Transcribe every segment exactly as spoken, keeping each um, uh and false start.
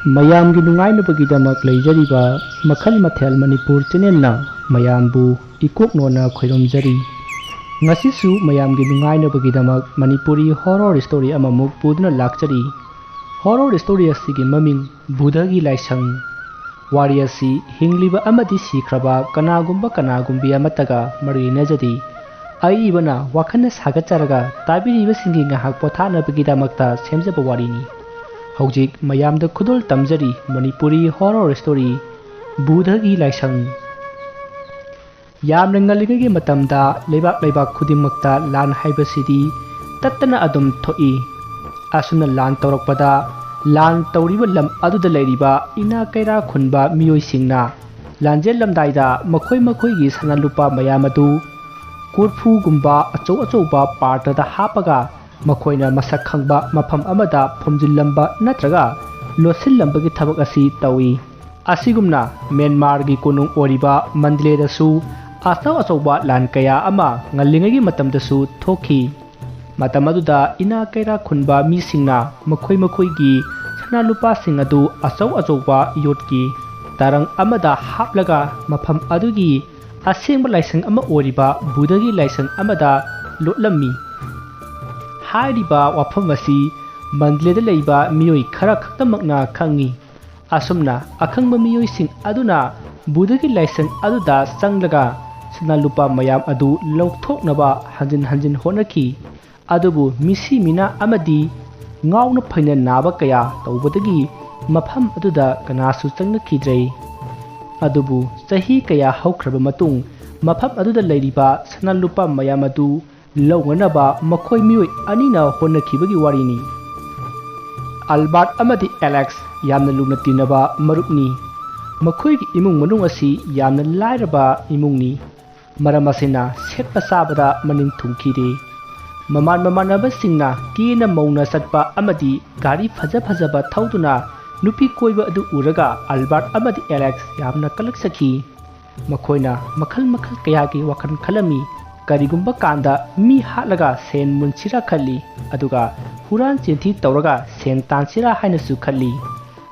ꯃꯌꯥꯝꯒꯤ ꯅꯨꯡꯉꯥꯏꯅꯕꯒꯤꯗꯃꯛ ꯂꯩꯖꯔꯤꯕ ꯃꯈꯜ ꯃꯊꯦꯜ ꯃꯅꯤꯄꯨꯔ ꯆꯦꯅꯦꯜꯅ ꯃꯌꯥꯝꯕꯨ ꯏꯀꯣꯛꯅꯣꯅ ꯈꯣꯏꯔꯨꯝꯖꯔꯤ꯫ ꯉꯁꯤꯁꯨ ꯃꯌꯥꯝꯒꯤ ꯅꯨꯡꯉꯥꯏꯅꯕꯒꯤꯗꯃꯛ ꯃꯅꯤꯄꯨꯔꯤ ꯍꯣꯔꯣꯔ ꯁ꯭ꯇꯣꯔꯤ ꯑꯃꯃꯨꯛ ꯄꯨꯗꯨꯅ ꯂꯥꯛꯆꯔꯤ꯫ ꯍꯣꯔꯣꯔ ꯁ꯭ꯇꯣꯔꯤ ꯑꯁꯤꯒꯤ ꯃꯃꯤꯡ ꯕꯨꯙꯒꯤ ꯂꯥꯏꯁꯪ꯫ ꯋꯥꯔꯤ ꯑꯁꯤ ꯍꯤꯡꯂꯤꯕ ꯑꯃꯗꯤ ꯁꯤꯈ꯭ꯔꯕ ꯀꯅꯥꯒꯨꯝꯕ ꯀꯅꯥꯒꯨꯝꯕꯤ ꯑꯃꯠꯇꯒ ꯃꯔꯤ ꯂꯩꯅꯖꯗꯦ꯫ ꯑꯏꯕꯅ ꯋꯥꯈꯜꯅ ꯁꯥꯒꯠꯆꯔꯒ ꯇꯥꯕꯤꯔꯤꯕꯁꯤꯡꯒꯤ ꯉꯥꯏꯍꯥꯛ ꯄꯣꯊꯥꯅꯕꯒꯤꯗꯃꯛꯇ ꯁꯦꯝꯖꯕ ꯋꯥꯔꯤꯅꯤ꯫ ꯍꯧꯖꯤꯛ ꯃꯌꯥꯝꯗ ꯈꯨꯗꯣꯜ ꯇꯝꯖꯔꯤ ꯃꯅꯤꯄꯨꯔꯤ ꯍꯣꯔꯣꯔ ꯁ꯭ꯇꯣꯔꯤ ꯕꯨꯙꯒꯤ ꯂꯥꯏꯁꯪ꯫ ꯌꯥꯝꯅ ꯉꯜꯂꯤꯉꯩꯒꯤ ꯃꯇꯝꯗ ꯂꯩꯕꯥꯛ ꯂꯩꯕꯥꯛ ꯈꯨꯗꯤꯡꯃꯛꯇ ꯂꯥꯟ ꯍꯥꯏꯕꯁꯤꯗꯤ ꯇꯠꯇꯅ ꯑꯗꯨꯝ ꯊꯣꯛꯏ꯫ ꯑꯁꯨꯝꯅ ꯂꯥꯟ ꯇꯧꯔꯛꯄꯗ ꯂꯥꯟ ꯇꯧꯔꯤꯕ ꯂꯝ ꯑꯗꯨꯗ ꯂꯩꯔꯤꯕ ꯏꯅꯥ ꯀꯩꯔꯥ ꯈꯨꯟꯕ ꯃꯤꯑꯣꯏꯁꯤꯡꯅ ꯂꯥꯟꯖꯦꯜꯂꯝꯗꯥꯏꯗ ꯃꯈꯣꯏ ꯃꯈꯣꯏꯒꯤ ꯁꯅꯥ ꯂꯨꯄꯥ ꯃꯌꯥꯝ ꯑꯗꯨ ꯀꯣꯔꯐꯨꯒꯨꯝꯕ ꯑꯆꯧ ꯑꯆꯧꯕ ꯄꯥꯇ꯭ꯔꯗ ꯍꯥꯞꯄꯒ ꯃꯈꯣꯏꯅ ꯃꯁꯛ ꯈꯪꯕ ꯃꯐꯝ ꯑꯃꯗ ꯐꯨꯝꯖꯤꯜꯂꯝꯕ ꯅꯠꯇ꯭ꯔꯒ ꯂꯣꯠꯁꯤꯜꯂꯝꯕꯒꯤ ꯊꯕꯛ ꯑꯁꯤ ꯇꯧꯏ꯫ ꯑꯁꯤꯒꯨꯝꯅ ꯃ꯭ꯌꯥꯟꯃꯥꯔꯒꯤ ꯀꯣꯅꯨꯡ ꯑꯣꯏꯔꯤꯕ ꯃꯟꯗꯂꯦꯗꯁꯨ ꯑꯆꯧ ꯑꯆꯧꯕ ꯂꯥꯟ ꯀꯌꯥ ꯑꯃ ꯉꯜꯂꯤꯉꯩꯒꯤ ꯃꯇꯝꯗꯁꯨ ꯊꯣꯛꯈꯤ꯫ ꯃꯇꯝ ꯑꯗꯨꯗ ꯏꯅꯥ ꯀꯩꯔꯥ ꯈꯨꯟꯕ ꯃꯤꯁꯤꯡꯅ ꯃꯈꯣꯏ ꯃꯈꯣꯏꯒꯤ ꯁꯅꯥ ꯂꯨꯄꯥꯁꯤꯡ ꯑꯗꯨ ꯑꯆꯧ ꯑꯆꯧꯕ ꯌꯣꯠꯀꯤ ꯇꯔꯪ ꯑꯃꯗ ꯍꯥꯞꯂꯒ ꯃꯐꯝ ꯑꯗꯨꯒꯤ ꯑꯁꯦꯡꯕ ꯂꯥꯏꯁꯪ ꯑꯃ ꯑꯣꯏꯔꯤꯕ ꯕꯨꯙꯒꯤ ꯂꯥꯏꯁꯪ ꯑꯃꯗ ꯂꯣꯠꯂꯝꯃꯤ꯫ ꯍꯥꯏꯔꯤꯕ ꯋꯥꯐꯝ ꯑꯁꯤ ꯃꯟꯗꯂꯦꯗ ꯂꯩꯕ ꯃꯤꯑꯣꯏ ꯈꯔ ꯈꯛꯇꯃꯛꯅ ꯈꯪꯏ꯫ ꯑꯁꯨꯝꯅ ꯑꯈꯪꯕ ꯃꯤꯑꯣꯏꯁꯤꯡ ꯑꯗꯨꯅ ꯕꯨꯙꯒꯤ ꯂꯥꯏꯁꯪ ꯑꯗꯨꯗ ꯆꯪꯂꯒ ꯁꯅꯥ ꯂꯨꯄꯥ ꯃꯌꯥꯝ ꯑꯗꯨ ꯂꯧꯊꯣꯛꯅꯕ ꯍꯟꯖꯤꯟ ꯍꯟꯖꯤꯟ ꯍꯣꯠꯅꯈꯤ꯫ ꯑꯗꯨꯕꯨ ꯃꯤꯁꯤ ꯃꯤꯅꯥ ꯑꯃꯗꯤ ꯉꯥꯎꯅ ꯐꯩꯅ ꯅꯥꯕ ꯀꯌꯥ ꯇꯧꯕꯗꯒꯤ ꯃꯐꯝ ꯑꯗꯨꯗ ꯀꯅꯥꯁꯨ ꯆꯪꯅꯈꯤꯗ꯭ꯔꯦ꯫ ꯑꯗꯨꯕꯨ ꯆꯍꯤ ꯀꯌꯥ ꯍꯧꯈ꯭ꯔꯕ ꯃꯇꯨꯡ ꯃꯐꯝ ꯑꯗꯨꯗ ꯂꯩꯔꯤꯕ ꯁꯅꯥ ꯂꯨꯄꯥ ꯃꯌꯥꯝ ꯑꯗꯨ ꯂꯧꯅꯅꯕ ꯃꯈꯣꯏ ꯃꯤꯑꯣꯏ ꯑꯅꯤꯅ ꯍꯣꯠꯅꯈꯤꯕꯒꯤ ꯋꯥꯔꯤꯅꯤ꯫ ꯑꯜꯕꯥꯔꯠ ꯑꯃꯗꯤ ꯑꯦꯂꯦꯛꯁ ꯌꯥꯝꯅ ꯂꯨꯅ ꯇꯤꯟꯅꯕ ꯃꯔꯨꯞꯅꯤ꯫ ꯃꯈꯣꯏꯒꯤ ꯏꯃꯨꯡ ꯃꯅꯨꯡ ꯑꯁꯤ ꯌꯥꯝꯅ ꯂꯥꯏꯔꯕ ꯏꯃꯨꯡꯅꯤ꯫ ꯃꯔꯝ ꯑꯁꯤꯅ ꯁꯦꯠꯄ ꯆꯥꯕꯗ ꯃꯅꯤꯡ ꯊꯨꯡꯈꯤꯗꯦ꯫ ꯃꯃꯥꯟ ꯃꯃꯥꯟꯅꯕꯁꯤꯡꯅ ꯀꯦꯅ ꯃꯧꯅ ꯆꯠꯄ ꯑꯃꯗꯤ ꯒꯥꯔꯤ ꯐꯖ ꯐꯖꯕ ꯊꯧꯗꯨꯅ ꯅꯨꯄꯤ ꯀꯣꯏꯕ ꯑꯗꯨ ꯎꯔꯒ ꯑꯜꯕꯥꯔꯠ ꯑꯃꯗꯤ ꯑꯦꯂꯦꯛꯁ ꯌꯥꯝꯅ ꯀꯂꯛꯆꯈꯤ꯫ ꯃꯈꯣꯏꯅ ꯃꯈꯜ ꯃꯈꯜ ꯀꯌꯥꯒꯤ ꯋꯥꯈꯜ ꯈꯜꯂꯝꯃꯤ꯫ ꯀꯔꯤꯒꯨꯝꯕ ꯀꯥꯟꯗ ꯃꯤ ꯍꯥꯠꯂꯒ ꯁꯦꯟ ꯃꯨꯟꯁꯤꯔꯥ ꯈꯜꯂꯤ, ꯑꯗꯨꯒ ꯍꯨꯔꯥꯟ ꯆꯤꯟꯊꯤ ꯇꯧꯔꯒ ꯁꯦꯟ ꯇꯥꯟꯁꯤꯔꯥ ꯍꯥꯏꯅꯁꯨ ꯈꯜꯂꯤ꯫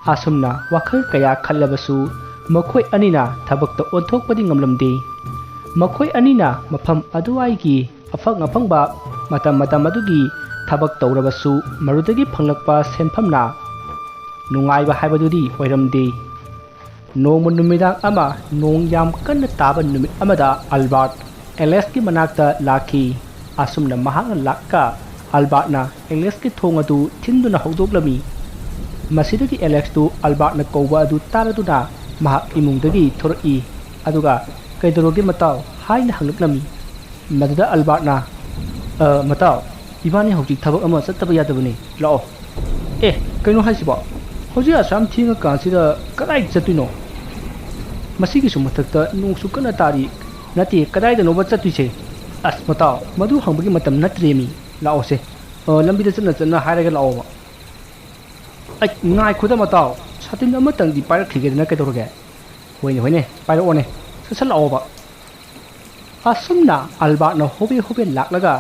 ꯑꯁꯨꯝꯅ ꯋꯥꯈꯜ ꯀꯌꯥ ꯈꯜꯂꯕꯁꯨ ꯃꯈꯣꯏ ꯑꯅꯤꯅ ꯊꯕꯛꯇ ꯑꯣꯟꯊꯣꯛꯄꯗꯤ ꯉꯝꯂꯝꯗꯦ꯫ ꯃꯈꯣꯏ ꯑꯅꯤꯅ ꯃꯐꯝ ꯑꯗꯨꯋꯥꯏꯒꯤ ꯑꯐꯪ ꯑꯐꯪꯕ ꯃꯇꯝ ꯃꯇꯝ ꯑꯗꯨꯒꯤ ꯊꯕꯛ ꯇꯧꯔꯕꯁꯨ ꯃꯗꯨꯗꯒꯤ ꯐꯪꯂꯛꯄ ꯁꯦꯟꯐꯝꯅ ꯅꯨꯡꯉꯥꯏꯕ ꯍꯥꯏꯕꯗꯨꯗꯤ ꯑꯣꯏꯔꯝꯗꯦ꯫ ꯅꯣꯡꯃ ꯅꯨꯃꯤꯗꯥꯡ ꯑꯃ ꯅꯣꯡ ꯌꯥꯝ ꯀꯟꯅ ꯇꯥꯕ ꯅꯨꯃꯤꯠ ꯑꯃꯗ ꯑꯜꯕꯥꯔꯠ ꯑꯦꯂꯦꯛꯁꯀꯤ ꯃꯅꯥꯛꯇ ꯂꯥꯛꯈꯤ꯫ ꯑꯁꯨꯝꯅ ꯃꯍꯥꯛꯅ ꯂꯥꯛꯂꯒ ꯑꯜꯕꯥꯔꯠꯅ ꯑꯦꯂꯦꯛꯁꯀꯤ ꯊꯣꯡ ꯑꯗꯨ ꯊꯤꯟꯗꯨꯅ ꯍꯧꯗꯣꯛꯂꯝꯃꯤ꯫ ꯃꯁꯤꯗꯒꯤ ꯑꯦꯂꯦꯛꯁꯇꯨ ꯑꯜꯕꯥꯔꯠꯅ ꯀꯧꯕ ꯑꯗꯨ ꯇꯥꯔꯗꯨꯅ ꯃꯍꯥꯛ ꯏꯃꯨꯡꯗꯒꯤ ꯊꯣꯔꯛꯏ꯫ ꯑꯗꯨꯒ "ꯀꯩꯗꯧꯔꯒꯦ ꯃꯇꯥꯎ?" ꯍꯥꯏꯅ ꯍꯪꯂꯛꯂꯝꯃꯤ꯫ ꯃꯗꯨꯗ ꯑꯜꯕꯥꯔꯠꯅ, "ꯑ, ꯃꯇꯥꯎ, ꯏꯕꯥꯅꯤ ꯍꯧꯖꯤꯛ ꯊꯕꯛ ꯑꯃ ꯆꯠꯇꯕ ꯌꯥꯗꯕꯅꯤ, ꯂꯥꯛꯑꯣ꯫" "ꯑꯦ, ꯀꯩꯅꯣ ꯍꯥꯏꯁꯤꯕꯣ? ꯍꯧꯖꯤꯛ ꯑꯁꯨꯛ ꯌꯥꯝ ꯊꯦꯡꯉꯀꯥꯟꯁꯤꯗ ꯀꯗꯥꯏ ꯆꯠꯇꯣꯏꯅꯣ? ꯃꯁꯤꯒꯤꯁꯨ ꯃꯊꯛꯇ ꯅꯣꯡꯁꯨ ꯀꯟꯅ ꯇꯥꯔꯤ꯫ ꯅꯠꯇꯦ, ꯀꯗꯥꯏꯗꯅꯣꯕ ꯆꯠꯇꯣꯏꯁꯦ?" "ꯑꯁ ꯃꯇꯥꯎ, ꯃꯗꯨ ꯍꯪꯕꯒꯤ ꯃꯇꯝ ꯅꯠꯇ꯭ꯔꯦꯃꯤ꯫ ꯂꯥꯛꯑꯣꯁꯦ, ꯑ, ꯂꯝꯕꯤꯗ ꯆꯠꯅ ꯆꯠꯅ ꯍꯥꯏꯔꯒ ꯂꯥꯛꯑꯣꯕ꯫" "ꯑꯩ, ꯉꯥꯏꯈꯣꯗ ꯃꯇꯥꯎ, ꯁꯥꯇꯤꯟ ꯑꯃꯇꯪꯗꯤ ꯄꯥꯏꯔꯛꯈꯤꯒꯦꯗꯅ, ꯀꯩꯗꯧꯔꯒꯦ?" "ꯍꯣꯏꯅꯦ, ꯍꯣꯏꯅꯦ, ꯄꯥꯏꯔꯛꯑꯣꯅꯦ, ꯁꯠ ꯁꯠ ꯂꯥꯛꯑꯣꯕ꯫" ꯑꯁꯨꯝꯅ ꯑꯜꯕꯥꯔꯠꯅ ꯍꯣꯕꯦ ꯍꯣꯕꯦ ꯂꯥꯛꯂꯒ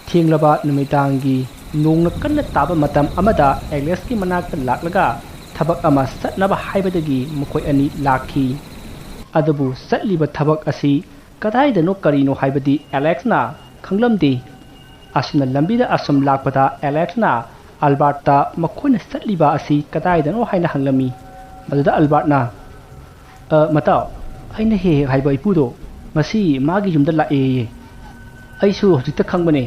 ꯊꯦꯡꯂꯕ ꯅꯨꯃꯤꯗꯥꯡꯒꯤ ꯅꯣꯡꯅ ꯀꯟꯅ ꯇꯥꯕ ꯃꯇꯝ ꯑꯃꯗ ꯑꯦꯂꯦꯛꯁꯀꯤ ꯃꯅꯥꯛꯇ ꯂꯥꯛꯂꯒ ꯊꯕꯛ ꯑꯃ ꯆꯠꯅꯕ ꯍꯥꯏꯕꯗꯒꯤ ꯃꯈꯣꯏ ꯑꯅꯤ ꯂꯥꯛꯈꯤ꯫ ꯑꯗꯨꯕꯨ ꯆꯠꯂꯤꯕ ꯊꯕꯛ ꯑꯁꯤ ꯀꯗꯥꯏꯗꯅꯣ ꯀꯔꯤꯅꯣ ꯍꯥꯏꯕꯗꯤ ꯑꯦꯂꯦꯛꯁꯅ ꯈꯪꯂꯝꯗꯦ꯫ ꯑꯁꯨꯝꯅ ꯂꯝꯕꯤꯗ ꯑꯁꯨꯝ ꯂꯥꯛꯄꯗ ꯑꯦꯂꯦꯛꯁꯅ ꯑꯜꯕꯥꯔꯠꯇ ꯃꯈꯣꯏꯅ ꯆꯠꯂꯤꯕ ꯑꯁꯤ ꯀꯗꯥꯏꯗꯅꯣ ꯍꯥꯏꯅ ꯍꯪꯂꯝꯃꯤ꯫ ꯃꯗꯨꯗ ꯑꯜꯕꯥꯔꯠꯅ, "ꯑ, ꯃꯇꯥꯎ, ꯑꯩꯅ ꯍꯦꯛ ꯍꯦꯛ ꯍꯥꯏꯕ ꯏꯄꯨꯗꯣ ꯉꯁꯤ ꯃꯥꯒꯤ ꯌꯨꯝꯗ ꯂꯥꯛꯑꯦꯌꯦ꯫ ꯑꯩꯁꯨ ꯍꯧꯖꯤꯛꯇ ꯈꯪꯕꯅꯦ꯫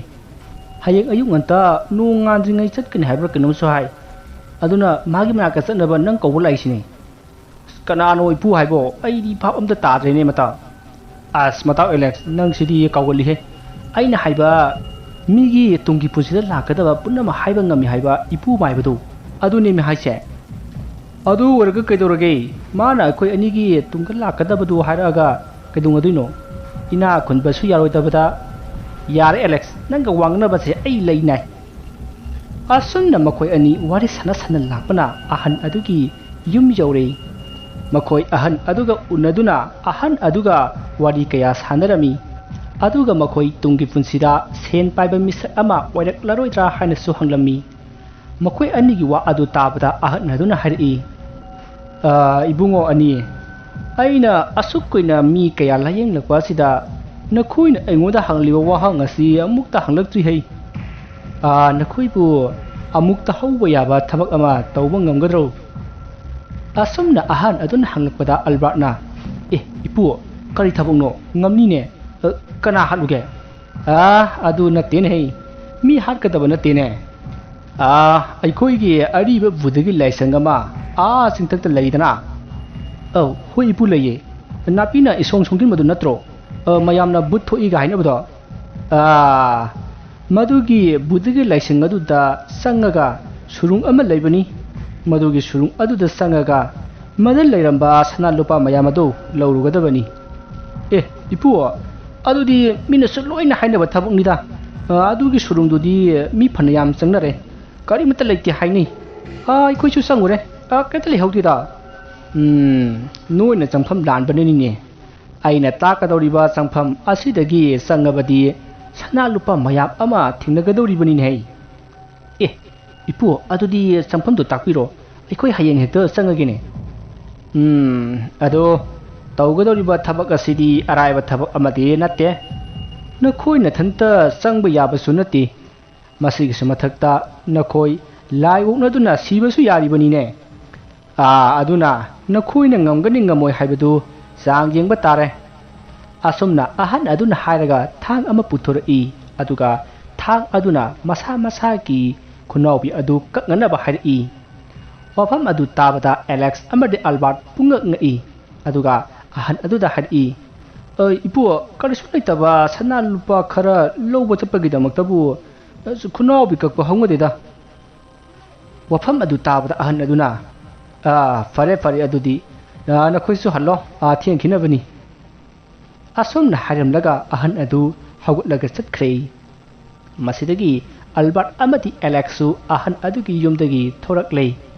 ꯍꯌꯦꯡ ꯑꯌꯨꯛ ꯉꯟꯇꯥ ꯅꯣꯡ ꯉꯥꯟꯗ꯭ꯔꯤꯉꯩ ꯆꯠꯀꯅꯤ ꯍꯥꯏꯕ꯭ꯔꯥ ꯀꯩꯅꯣꯝꯁꯨ ꯍꯥꯏ꯫ ꯑꯗꯨꯅ ꯃꯥꯒꯤ ꯃꯅꯥꯛꯇ ꯆꯠꯅꯕ ꯅꯪ ꯀꯧꯕ ꯂꯥꯛꯏꯁꯤꯅꯦ꯫" "ꯀꯅꯥꯅꯣ ꯏꯄꯨ ꯍꯥꯏꯕꯣ? ꯑꯩꯗꯤ ꯚꯥꯞ ꯑꯝꯇ ꯇꯥꯗ꯭ꯔꯦꯅꯦ ꯃꯇꯥꯎ꯫" "ꯑꯁ, ꯃꯇꯥꯎ ꯑꯦꯂꯦꯛꯁ, ꯅꯪꯁꯤꯗꯤ ꯀꯥꯎꯒꯜꯂꯤꯍꯦ꯫ ꯑꯩꯅ ꯍꯥꯏꯕ, ꯃꯤꯒꯤ ꯇꯨꯡꯒꯤ ꯄꯨꯟꯁꯤꯗ ꯂꯥꯛꯀꯗꯕ ꯄꯨꯝꯅꯃꯛ ꯍꯥꯏꯕ ꯉꯝꯃꯤ ꯍꯥꯏꯕ ꯏꯄꯨ ꯃꯥꯏꯕꯗꯨ, ꯑꯗꯨꯅꯦꯃꯤ ꯍꯥꯏꯁꯦ꯫" "ꯑꯗꯨ ꯑꯣꯏꯔꯒ ꯀꯩꯗꯧꯔꯒꯦ? ꯃꯥꯅ ꯑꯩꯈꯣꯏ ꯑꯅꯤꯒꯤ ꯇꯨꯡꯗ ꯂꯥꯛꯀꯗꯕꯗꯨ ꯍꯥꯏꯔꯛꯑꯒ ꯀꯩꯗꯧꯅꯗꯣꯏꯅꯣ? ꯏꯅꯥ ꯈꯨꯟꯕꯁꯨ ꯌꯥꯔꯣꯏꯗꯕꯗ꯫" "ꯌꯥꯔꯦ ꯑꯦꯂꯦꯛꯁ, ꯅꯪꯒ ꯋꯥ ꯉꯥꯡꯅꯕꯁꯦ ꯑꯩ ꯂꯩ ꯅꯥꯏ꯫" ꯑꯁꯨꯝꯅ ꯃꯈꯣꯏ ꯑꯅꯤ ꯋꯥꯔꯤ ꯁꯥꯟꯅ ꯁꯥꯟꯅ ꯂꯥꯛꯄꯅ ꯑꯍꯟ ꯑꯗꯨꯒꯤ ꯌꯨꯝ ꯌꯧꯔꯦ꯫ ꯃꯈꯣꯏ ꯑꯍꯟ ꯑꯗꯨꯒ ꯎꯅꯗꯨꯅ ꯑꯍꯟ ꯑꯗꯨꯒ ꯋꯥꯔꯤ ꯀꯌꯥ ꯁꯥꯟꯅꯔꯝꯃꯤ꯫ ꯑꯗꯨꯒ ꯃꯈꯣꯏ ꯇꯨꯡꯒꯤ ꯄꯨꯟꯁꯤꯗ ꯁꯦꯟ ꯄꯥꯏꯕ ꯃꯤꯁꯛ ꯑꯃ ꯑꯣꯏꯔꯛꯂꯔꯣꯏꯗ꯭ꯔꯥ ꯍꯥꯏꯅꯁꯨ ꯍꯪꯂꯝꯃꯤ꯫ ꯃꯈꯣꯏ ꯑꯅꯤꯒꯤ ꯋꯥ ꯑꯗꯨ ꯇꯥꯕꯗ ꯑꯍꯟ ꯑꯗꯨꯅ ꯍꯥꯏꯔꯛꯏ, "ꯑ, ꯏꯕꯨꯡꯉꯣ ꯑꯅꯤ, ꯑꯩꯅ ꯑꯁꯨꯛ ꯀꯨꯏꯅ ꯃꯤ ꯀꯌꯥ ꯂꯥꯌꯦꯡꯂꯛꯄ ꯑꯁꯤꯗ ꯅꯈꯣꯏꯅ ꯑꯩꯉꯣꯟꯗ ꯍꯪꯂꯤꯕ ꯋꯥꯍꯪ ꯑꯁꯤ ꯑꯃꯨꯛꯇ ꯍꯪꯂꯛꯇ꯭ꯔꯤ ꯍꯩ꯫ ꯑ, ꯅꯈꯣꯏꯕꯨ ꯑꯃꯨꯛꯇ ꯍꯧꯕ ꯌꯥꯕ ꯊꯕꯛ ꯑꯃ ꯇꯧꯕ ꯉꯝꯒꯗ꯭ꯔꯣ?" ꯑꯁꯨꯝꯅ ꯑꯍꯟ ꯑꯗꯨꯅ ꯍꯪꯂꯛꯄꯗ ꯑꯜꯕꯥꯔꯠꯅ, "ꯑꯦ, ꯏꯄꯨ, ꯀꯔꯤ ꯊꯕꯛꯅꯣ? ꯉꯝꯅꯤꯅꯦ꯫ ꯑ, ꯀꯅꯥ ꯍꯥꯠꯂꯨꯒꯦ?" "ꯑ, ꯑꯗꯨ ꯅꯠꯇꯦꯅꯦ ꯍꯩ꯫ ꯃꯤ ꯍꯥꯠꯀꯗꯕ ꯅꯠꯇꯦꯅꯦ꯫ ꯑ, ꯑꯩꯈꯣꯏꯒꯤ ꯑꯔꯤꯕ ꯕꯨꯙꯒꯤ ꯂꯥꯏꯁꯪ ꯑꯃ ꯑꯥ ꯆꯤꯡꯊꯛꯇ ꯂꯩꯗꯅ?" "ꯑꯧ, ꯍꯣꯏ ꯏꯄꯨ, ꯂꯩꯌꯦ꯫ ꯅꯥꯄꯤꯅ ꯏꯁꯣꯡ ꯁꯣꯡꯖꯤꯟꯕꯗꯨ ꯅꯠꯇ꯭ꯔꯣ? ꯑ, ꯃꯌꯥꯝꯅ ꯕꯨꯠ ꯊꯣꯛꯏꯒ ꯍꯥꯏꯅꯕꯗꯣ?" "ꯑ, ꯃꯗꯨꯒꯤ ꯕꯨꯙꯒꯤ ꯂꯥꯏꯁꯪ ꯑꯗꯨꯗ ꯆꯪꯉꯒ ꯁꯨꯔꯨꯡ ꯑꯃ ꯂꯩꯕꯅꯤ꯫ ꯃꯗꯨꯒꯤ ꯁꯨꯔꯨꯡ ꯑꯗꯨꯗ ꯆꯪꯉꯒ ꯃꯗ ꯂꯩꯔꯝꯕ ꯁꯅꯥ ꯂꯨꯄꯥ ꯃꯌꯥꯝ ꯑꯗꯨ ꯂꯧꯔꯨꯒꯗꯕꯅꯤ꯫" "ꯑꯦ, ꯏꯄꯨ, ꯑꯗꯨꯗꯤ ꯃꯤꯅꯁꯨ ꯂꯣꯏꯅ ꯍꯥꯏꯅꯕ ꯊꯕꯛꯅꯤꯗ꯫ ꯑ, ꯑꯗꯨꯒꯤ ꯁꯨꯔꯨꯡꯗꯨꯗꯤ ꯃꯤ ꯐꯅꯌꯥꯝ ꯆꯪꯅꯔꯦ꯫ ꯀꯔꯤꯃꯠꯇ ꯂꯩꯇꯦ ꯍꯥꯏꯅꯩ꯫ ꯑ, ꯑꯩꯈꯣꯏꯁꯨ ꯆꯪꯉꯨꯔꯦ꯫ ꯑ, ꯀꯔꯤꯝꯇ ꯂꯩꯍꯧꯗꯦꯗ꯫" "ꯎꯝ, ꯅꯣꯏꯅ ꯆꯪꯐꯝ ꯂꯥꯟꯕꯅꯅꯤꯅꯦ꯫ ꯑꯩꯅ ꯇꯥꯛꯀꯗꯧꯔꯤꯕ ꯆꯪꯐꯝ ꯑꯁꯤꯗꯒꯤ ꯆꯪꯉꯕꯗꯤ ꯁꯅꯥ ꯂꯨꯄꯥ ꯃꯌꯥꯝ ꯑꯃ ꯊꯦꯡꯅꯒꯗꯧꯔꯤꯕꯅꯤꯅꯦ ꯍꯩ꯫" "ꯑꯦ, ꯏꯄꯨ, ꯑꯗꯨꯗꯤ ꯆꯪꯐꯝꯗꯨ ꯇꯥꯛꯄꯤꯔꯣ꯫ ꯑꯩꯈꯣꯏ ꯍꯌꯦꯡ ꯍꯦꯛꯇ ꯆꯪꯉꯒꯦꯅꯦ꯫" "ꯎꯝ, ꯑꯗꯣ ꯇꯧꯒꯗꯧꯔꯤꯕ ꯊꯕꯛ ꯑꯁꯤꯗꯤ ꯑꯔꯥꯏꯕ ꯊꯕꯛ ꯑꯃꯗꯤ ꯅꯠꯇꯦ꯫ ꯅꯈꯣꯏ ꯅꯊꯟꯇ ꯆꯪꯕ ꯌꯥꯕꯁꯨ ꯅꯠꯇꯦ꯫ ꯃꯁꯤꯒꯤꯁꯨ ꯃꯊꯛꯇ ꯅꯈꯣꯏ ꯂꯥꯏ ꯑꯣꯛꯅꯗꯨꯅ ꯁꯤꯕꯁꯨ ꯌꯥꯔꯤꯕꯅꯤꯅꯦ꯫ ꯑꯥ, ꯑꯗꯨꯅ ꯅꯈꯣꯏꯅ ꯉꯝꯒꯅꯤ ꯉꯝꯃꯣꯏ ꯍꯥꯏꯕꯗꯨ ꯆꯥꯡ ꯌꯦꯡꯕ ꯇꯥꯔꯦ꯫" ꯑꯁꯨꯝꯅ ꯑꯍꯟ ꯑꯗꯨꯅ ꯍꯥꯏꯔꯒ ꯊꯥꯡ ꯑꯃ ꯄꯨꯊꯣꯔꯛꯏ꯫ ꯑꯗꯨꯒ ꯊꯥꯡ ꯑꯗꯨꯅ ꯃꯁꯥ ꯃꯁꯥꯒꯤ ꯈꯨꯅꯥꯎꯕꯤ ꯑꯗꯨ ꯀꯛꯅꯅꯕ ꯍꯥꯏꯔꯛꯏ꯫ ꯋꯥꯐꯝ ꯑꯗꯨ ꯇꯥꯕꯗ ꯑꯦꯂꯦꯛꯁ ꯑꯃꯗꯤ ꯑꯜꯕꯥꯔꯠ ꯄꯨꯡꯉꯛ ꯉꯛꯏ꯫ ꯑꯗꯨꯒ ꯑꯍꯟ ꯑꯗꯨꯗ ꯍꯥꯏꯔꯛꯏ, "ꯑ, ꯏꯄꯨ, ꯀꯔꯤꯁꯨ ꯂꯩꯇꯕ ꯁꯅꯥ ꯂꯨꯄꯥ ꯈꯔ ꯂꯧꯕ ꯆꯠꯄꯒꯤꯗꯃꯛꯇꯕꯨ, ꯑ, ꯈꯨꯅꯥꯎꯕꯤ ꯀꯛꯄ ꯍꯧꯅꯗꯦꯗ꯫" ꯋꯥꯐꯝ ꯑꯗꯨ ꯇꯥꯕꯗ ꯑꯍꯟ ꯑꯗꯨꯅ, "ꯑ, ꯐꯔꯦ, ꯐꯔꯦ, ꯑꯗꯨꯗꯤ, ꯑ, ꯅꯈꯣꯏꯁꯨ ꯍꯜꯂꯣ, ꯑ, ꯊꯦꯡꯈꯤꯅꯕꯅꯤ꯫" ꯑꯁꯨꯝꯅ ꯍꯥꯏꯔꯝꯂꯒ ꯑꯍꯟ ꯑꯗꯨ ꯍꯧꯒꯠꯂꯒ ꯆꯠꯈ꯭ꯔꯦ꯫ ꯃꯁꯤꯗꯒꯤ ꯑꯜꯕꯥꯔꯠ ꯑꯃꯗꯤ ꯑꯦꯂꯦꯛꯁꯁꯨ ꯑꯍꯟ ꯑꯗꯨꯒꯤ ꯌꯨꯝꯗꯒꯤ ꯊꯣꯔꯛꯂꯦ꯫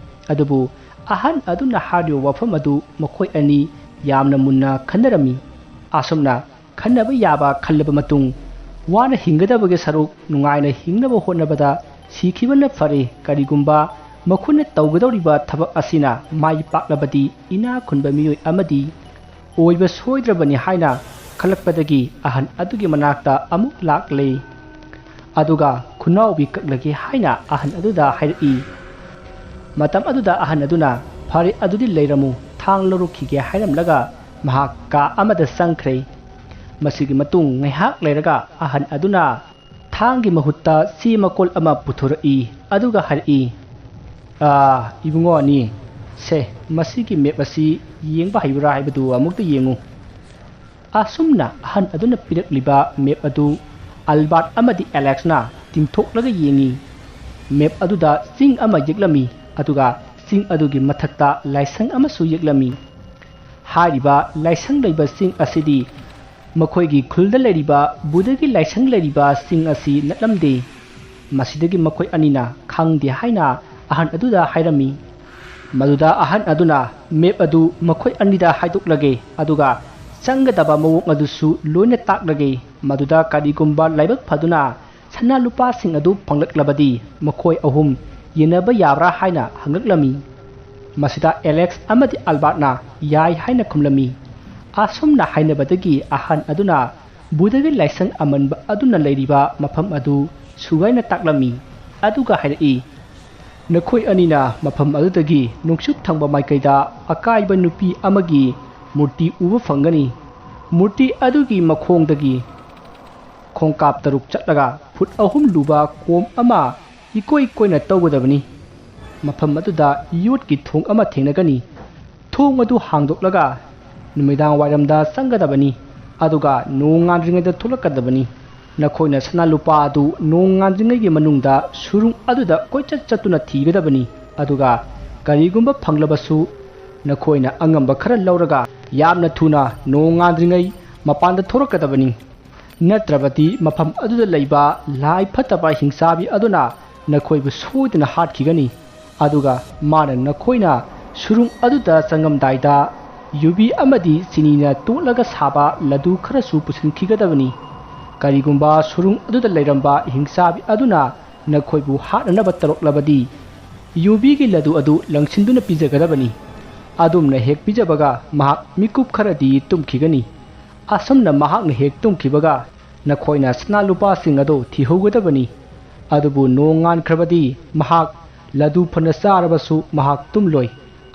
ꯑꯗꯨꯕꯨ ꯑꯍꯟ ꯑꯗꯨꯅ ꯍꯥꯏꯔꯤꯕ ꯋꯥꯐꯝ ꯑꯗꯨ ꯃꯈꯣꯏ ꯑꯅꯤ ꯌꯥꯝꯅ ꯃꯨꯟꯅ ꯈꯟꯅꯔꯝꯃꯤ꯫ ꯑꯁꯨꯝꯅ ꯈꯟꯅꯕ ꯌꯥꯕ ꯈꯜꯂꯕ ꯃꯇꯨꯡ, ꯋꯥꯅ ꯍꯤꯡꯒꯗꯕꯒꯤ ꯁꯔꯨꯛ ꯅꯨꯡꯉꯥꯏꯅ ꯍꯤꯡꯅꯕ ꯍꯣꯠꯅꯕꯗ ꯁꯤꯈꯤꯕꯅ ꯐꯔꯦ꯫ ꯀꯔꯤꯒꯨꯝꯕ ꯃꯈꯣꯏꯅ ꯇꯧꯒꯗꯧꯔꯤꯕ ꯊꯕꯛ ꯑꯁꯤꯅ ꯃꯥꯏ ꯄꯥꯛꯂꯕꯗꯤ ꯏꯅꯥꯛ ꯈꯨꯟꯕ ꯃꯤꯑꯣꯏ ꯑꯃꯗꯤ ꯑꯣꯏꯕ ꯁꯣꯏꯗ꯭ꯔꯕꯅꯤ ꯍꯥꯏꯅ ꯈꯜꯂꯛꯄꯗꯒꯤ ꯑꯍꯟ ꯑꯗꯨꯒꯤ ꯃꯅꯥꯛꯇ ꯑꯃꯨꯛ ꯂꯥꯛꯂꯦ꯫ ꯑꯗꯨꯒ ꯈꯨꯅꯥꯎꯕꯤ ꯀꯛꯂꯒꯦ ꯍꯥꯏꯅ ꯑꯍꯟ ꯑꯗꯨꯗ ꯍꯥꯏꯔꯛꯏ꯫ ꯃꯇꯝ ꯑꯗꯨꯗ ꯑꯍꯟ ꯑꯗꯨꯅ, "ꯐꯔꯦ, ꯑꯗꯨꯗꯤ ꯂꯩꯔꯝꯃꯨ, ꯊꯥꯡ ꯂꯧꯔꯨꯈꯤꯒꯦ" ꯍꯥꯏꯔꯝꯂꯒ ꯃꯍꯥꯛ ꯀꯥ ꯑꯃꯗ ꯆꯪꯈ꯭ꯔꯦ꯫ ꯃꯁꯤꯒꯤ ꯃꯇꯨꯡ ꯉꯥꯏꯍꯥꯛ ꯂꯩꯔꯒ ꯑꯍꯟ ꯑꯗꯨꯅ ꯊꯥꯡꯒꯤ ꯃꯍꯨꯠꯇ ꯆꯦ ꯃꯀꯣꯜ ꯑꯃ ꯄꯨꯊꯣꯔꯛꯏ꯫ ꯑꯗꯨꯒ ꯍꯥꯏꯔꯛꯏ, "ꯑꯥ, ꯏꯕꯨꯡꯉꯣ ꯑꯅꯤ, ꯁꯦ, ꯃꯁꯤꯒꯤ ꯃꯦꯞ ꯑꯁꯤ ꯌꯦꯡꯕ ꯍꯩꯕ꯭ꯔꯥ ꯍꯥꯏꯕꯗꯨ ꯑꯃꯨꯛꯇ ꯌꯦꯡꯉꯨ"꯫ ꯑꯁꯨꯝꯅ ꯑꯍꯟ ꯑꯗꯨꯅ ꯄꯤꯔꯛꯂꯤꯕ ꯃꯦꯞ ꯑꯗꯨ ꯑꯜꯕꯥꯔꯠ ꯑꯃꯗꯤ ꯑꯦꯂꯦꯛꯁꯅ ꯇꯤꯡꯊꯣꯛꯂꯒ ꯌꯦꯡꯉꯤ꯫ ꯃꯦꯞ ꯑꯗꯨꯗ ꯆꯤꯡ ꯑꯃ ꯌꯦꯛꯂꯝꯃꯤ, ꯑꯗꯨꯒ ꯆꯤꯡ ꯑꯗꯨꯒꯤ ꯃꯊꯛꯇ ꯂꯥꯏꯁꯪ ꯑꯃꯁꯨ ꯌꯦꯛꯂꯝꯃꯤ꯫ ꯍꯥꯏꯔꯤꯕ ꯂꯥꯏꯁꯪ ꯂꯩꯕ ꯆꯤꯡ ꯑꯁꯤꯗꯤ ꯃꯈꯣꯏꯒꯤ ꯈꯨꯜꯗ ꯂꯩꯔꯤꯕ ꯕꯨꯙꯒꯤ ꯂꯥꯏꯁꯪ ꯂꯩꯔꯤꯕ ꯆꯤꯡ ꯑꯁꯤ ꯅꯠꯂꯝꯗꯦ꯫ ꯃꯁꯤꯗꯒꯤ ꯃꯈꯣꯏ ꯑꯅꯤꯅ ꯈꯪꯗꯦ ꯍꯥꯏꯅ ꯑꯍꯟ ꯑꯗꯨꯗ ꯍꯥꯏꯔꯝꯃꯤ꯫ ꯃꯗꯨꯗ ꯑꯍꯟ ꯑꯗꯨꯅ ꯃꯦꯞ ꯑꯗꯨ ꯃꯈꯣꯏ ꯑꯅꯤꯗ ꯍꯥꯏꯗꯣꯛꯂꯒꯦ, ꯑꯗꯨꯒ ꯆꯪꯒꯗꯕ ꯃꯑꯣꯡ ꯑꯗꯨꯁꯨ ꯂꯣꯏꯅ ꯇꯥꯛꯂꯒꯦ꯫ ꯃꯗꯨꯗ ꯀꯔꯤꯒꯨꯝꯕ ꯂꯥꯏꯕꯛ ꯐꯗꯨꯅ ꯁꯅꯥ ꯂꯨꯄꯥꯁꯤꯡ ꯑꯗꯨ ꯐꯪꯂꯛꯂꯕꯗꯤ ꯃꯈꯣꯏ ꯑꯍꯨꯝ ꯌꯦꯟꯅꯕ ꯌꯥꯕ꯭ꯔꯥ ꯍꯥꯏꯅ ꯍꯪꯂꯛꯂꯝꯃꯤ꯫ ꯃꯁꯤꯗ ꯑꯦꯂꯦꯛꯁ ꯑꯃꯗꯤ ꯑꯜꯕꯥꯔꯠꯅ ꯌꯥꯏ ꯍꯥꯏꯅ ꯈꯨꯝꯂꯝꯃꯤ꯫ ꯑꯁꯨꯝꯅ ꯍꯥꯏꯅꯕꯗꯒꯤ ꯑꯍꯟ ꯑꯗꯨꯅ ꯕꯨꯙꯒꯤ ꯂꯥꯏꯁꯪ ꯑꯃꯟꯕ ꯑꯗꯨꯅ ꯂꯩꯔꯤꯕ ꯃꯐꯝ ꯑꯗꯨ ꯁꯨꯒꯥꯏꯅ ꯇꯥꯛꯂꯝꯃꯤ꯫ ꯑꯗꯨꯒ ꯍꯥꯏꯔꯛꯏ, "ꯅꯈꯣꯏ ꯑꯅꯤꯅ ꯃꯐꯝ ꯑꯗꯨꯗꯒꯤ ꯅꯣꯡꯆꯨꯞ ꯊꯪꯕ ꯃꯥꯏꯀꯩꯗ ꯑꯀꯥꯏꯕ ꯅꯨꯄꯤ ꯑꯃꯒꯤ ꯃꯨꯔꯇꯤ ꯎꯕ ꯐꯪꯒꯅꯤ꯫ ꯃꯨꯔꯇꯤ ꯑꯗꯨꯒꯤ ꯃꯈꯣꯡꯗꯒꯤ ꯈꯣꯡꯀꯥꯞ ꯇꯔꯨꯛ ꯆꯠꯂꯒ ꯐꯨꯠ ꯑꯍꯨꯝ ꯂꯨꯕ ꯀꯣꯝ ꯑꯃ ꯏꯀꯣꯏ ꯀꯣꯏꯅ ꯇꯧꯒꯗꯕꯅꯤ꯫ ꯃꯐꯝ ꯑꯗꯨꯗ ꯌꯣꯠꯀꯤ ꯊꯣꯡ ꯑꯃ ꯊꯦꯡꯅꯒꯅꯤ, ꯊꯣꯡ ꯑꯗꯨ ꯍꯥꯡꯗꯣꯛꯂꯒ ꯅꯨꯃꯤꯗꯥꯡ ꯋꯥꯏꯔꯝꯗ ꯆꯪꯒꯗꯕꯅꯤ, ꯑꯗꯨꯒ ꯅꯣꯡ ꯉꯥꯟꯗ꯭ꯔꯤꯉꯩꯗ ꯊꯣꯛꯂꯛꯀꯗꯕꯅꯤ꯫ ꯅꯈꯣꯏꯅ ꯁꯅꯥ ꯂꯨꯄꯥ ꯑꯗꯨ ꯅꯣꯡ ꯉꯥꯟꯗ꯭ꯔꯤꯉꯩꯒꯤ ꯃꯅꯨꯡꯗ ꯁꯨꯔꯨꯡ ꯑꯗꯨꯗ ꯀꯣꯏꯆꯠ ꯆꯠꯇꯨꯅ ꯊꯤꯒꯗꯕꯅꯤ, ꯑꯗꯨꯒ ꯀꯔꯤꯒꯨꯝꯕ ꯐꯪꯂꯕꯁꯨ ꯅꯈꯣꯏꯅ ꯑꯉꯝꯕ ꯈꯔ ꯂꯧꯔꯒ ꯌꯥꯝꯅ ꯊꯨꯅ ꯅꯣꯡ ꯉꯥꯟꯗ꯭ꯔꯤꯉꯩ ꯃꯄꯥꯟꯗ ꯊꯣꯔꯛꯀꯗꯕꯅꯤ꯫ ꯅꯠꯇ꯭ꯔꯕꯗꯤ ꯃꯐꯝ ꯑꯗꯨꯗ ꯂꯩꯕ ꯂꯥꯏ ꯐꯠꯇꯕ ꯍꯤꯡꯆꯥꯕꯤ ꯑꯗꯨꯅ ꯅꯈꯣꯏꯕꯨ ꯁꯣꯏꯗꯅ ꯍꯥꯠꯈꯤꯒꯅꯤ꯫ ꯑꯗꯨꯒ ꯃꯥꯅ ꯅꯈꯣꯏꯅ ꯁꯨꯔꯨꯡ ꯑꯗꯨꯗ ꯆꯪꯉꯝꯗꯥꯏꯗ ꯌꯨꯕꯤ ꯑꯃꯗꯤ ꯆꯤꯅꯤꯅ ꯇꯣꯠꯂꯒ ꯁꯥꯕ ꯂꯗꯨ ꯈꯔꯁꯨ ꯄꯨꯁꯤꯟꯈꯤꯒꯗꯕꯅꯤ꯫ ꯀꯔꯤꯒꯨꯝꯕ ꯁꯨꯔꯨꯡ ꯑꯗꯨꯗ ꯂꯩꯔꯝꯕ ꯍꯤꯡꯆꯥꯕꯤ ꯑꯗꯨꯅ ꯅꯈꯣꯏꯕꯨ ꯍꯥꯠꯅꯅꯕ ꯇꯧꯔꯛꯂꯕꯗꯤ ꯌꯨꯕꯤꯒꯤ ꯂꯗꯨ ꯑꯗꯨ ꯂꯪꯁꯤꯟꯗꯨꯅ ꯄꯤꯖꯒꯗꯕꯅꯤ꯫ ꯑꯗꯨꯝꯅ ꯍꯦꯛ ꯄꯤꯖꯕꯒ ꯃꯍꯥꯛ ꯃꯤꯀꯨꯞ ꯈꯔꯗꯤ ꯇꯨꯝꯈꯤꯒꯅꯤ꯫ ꯑꯁꯨꯝꯅ ꯃꯍꯥꯛꯅ ꯍꯦꯛ ꯇꯨꯝꯈꯤꯕꯒ ꯅꯈꯣꯏꯅ ꯁꯅꯥ ꯂꯨꯄꯥꯁꯤꯡ ꯑꯗꯨ ꯊꯤꯍꯧꯒꯗꯕꯅꯤ꯫ ꯑꯗꯨꯕꯨ ꯅꯣꯡꯉꯥꯟꯈ꯭ꯔꯕꯗꯤ ꯃꯍꯥꯛ ꯂꯗꯨ ꯐꯅ ꯆꯥꯔꯕꯁꯨ ꯃꯍꯥꯛ ꯇꯨꯝꯂꯣꯏ꯫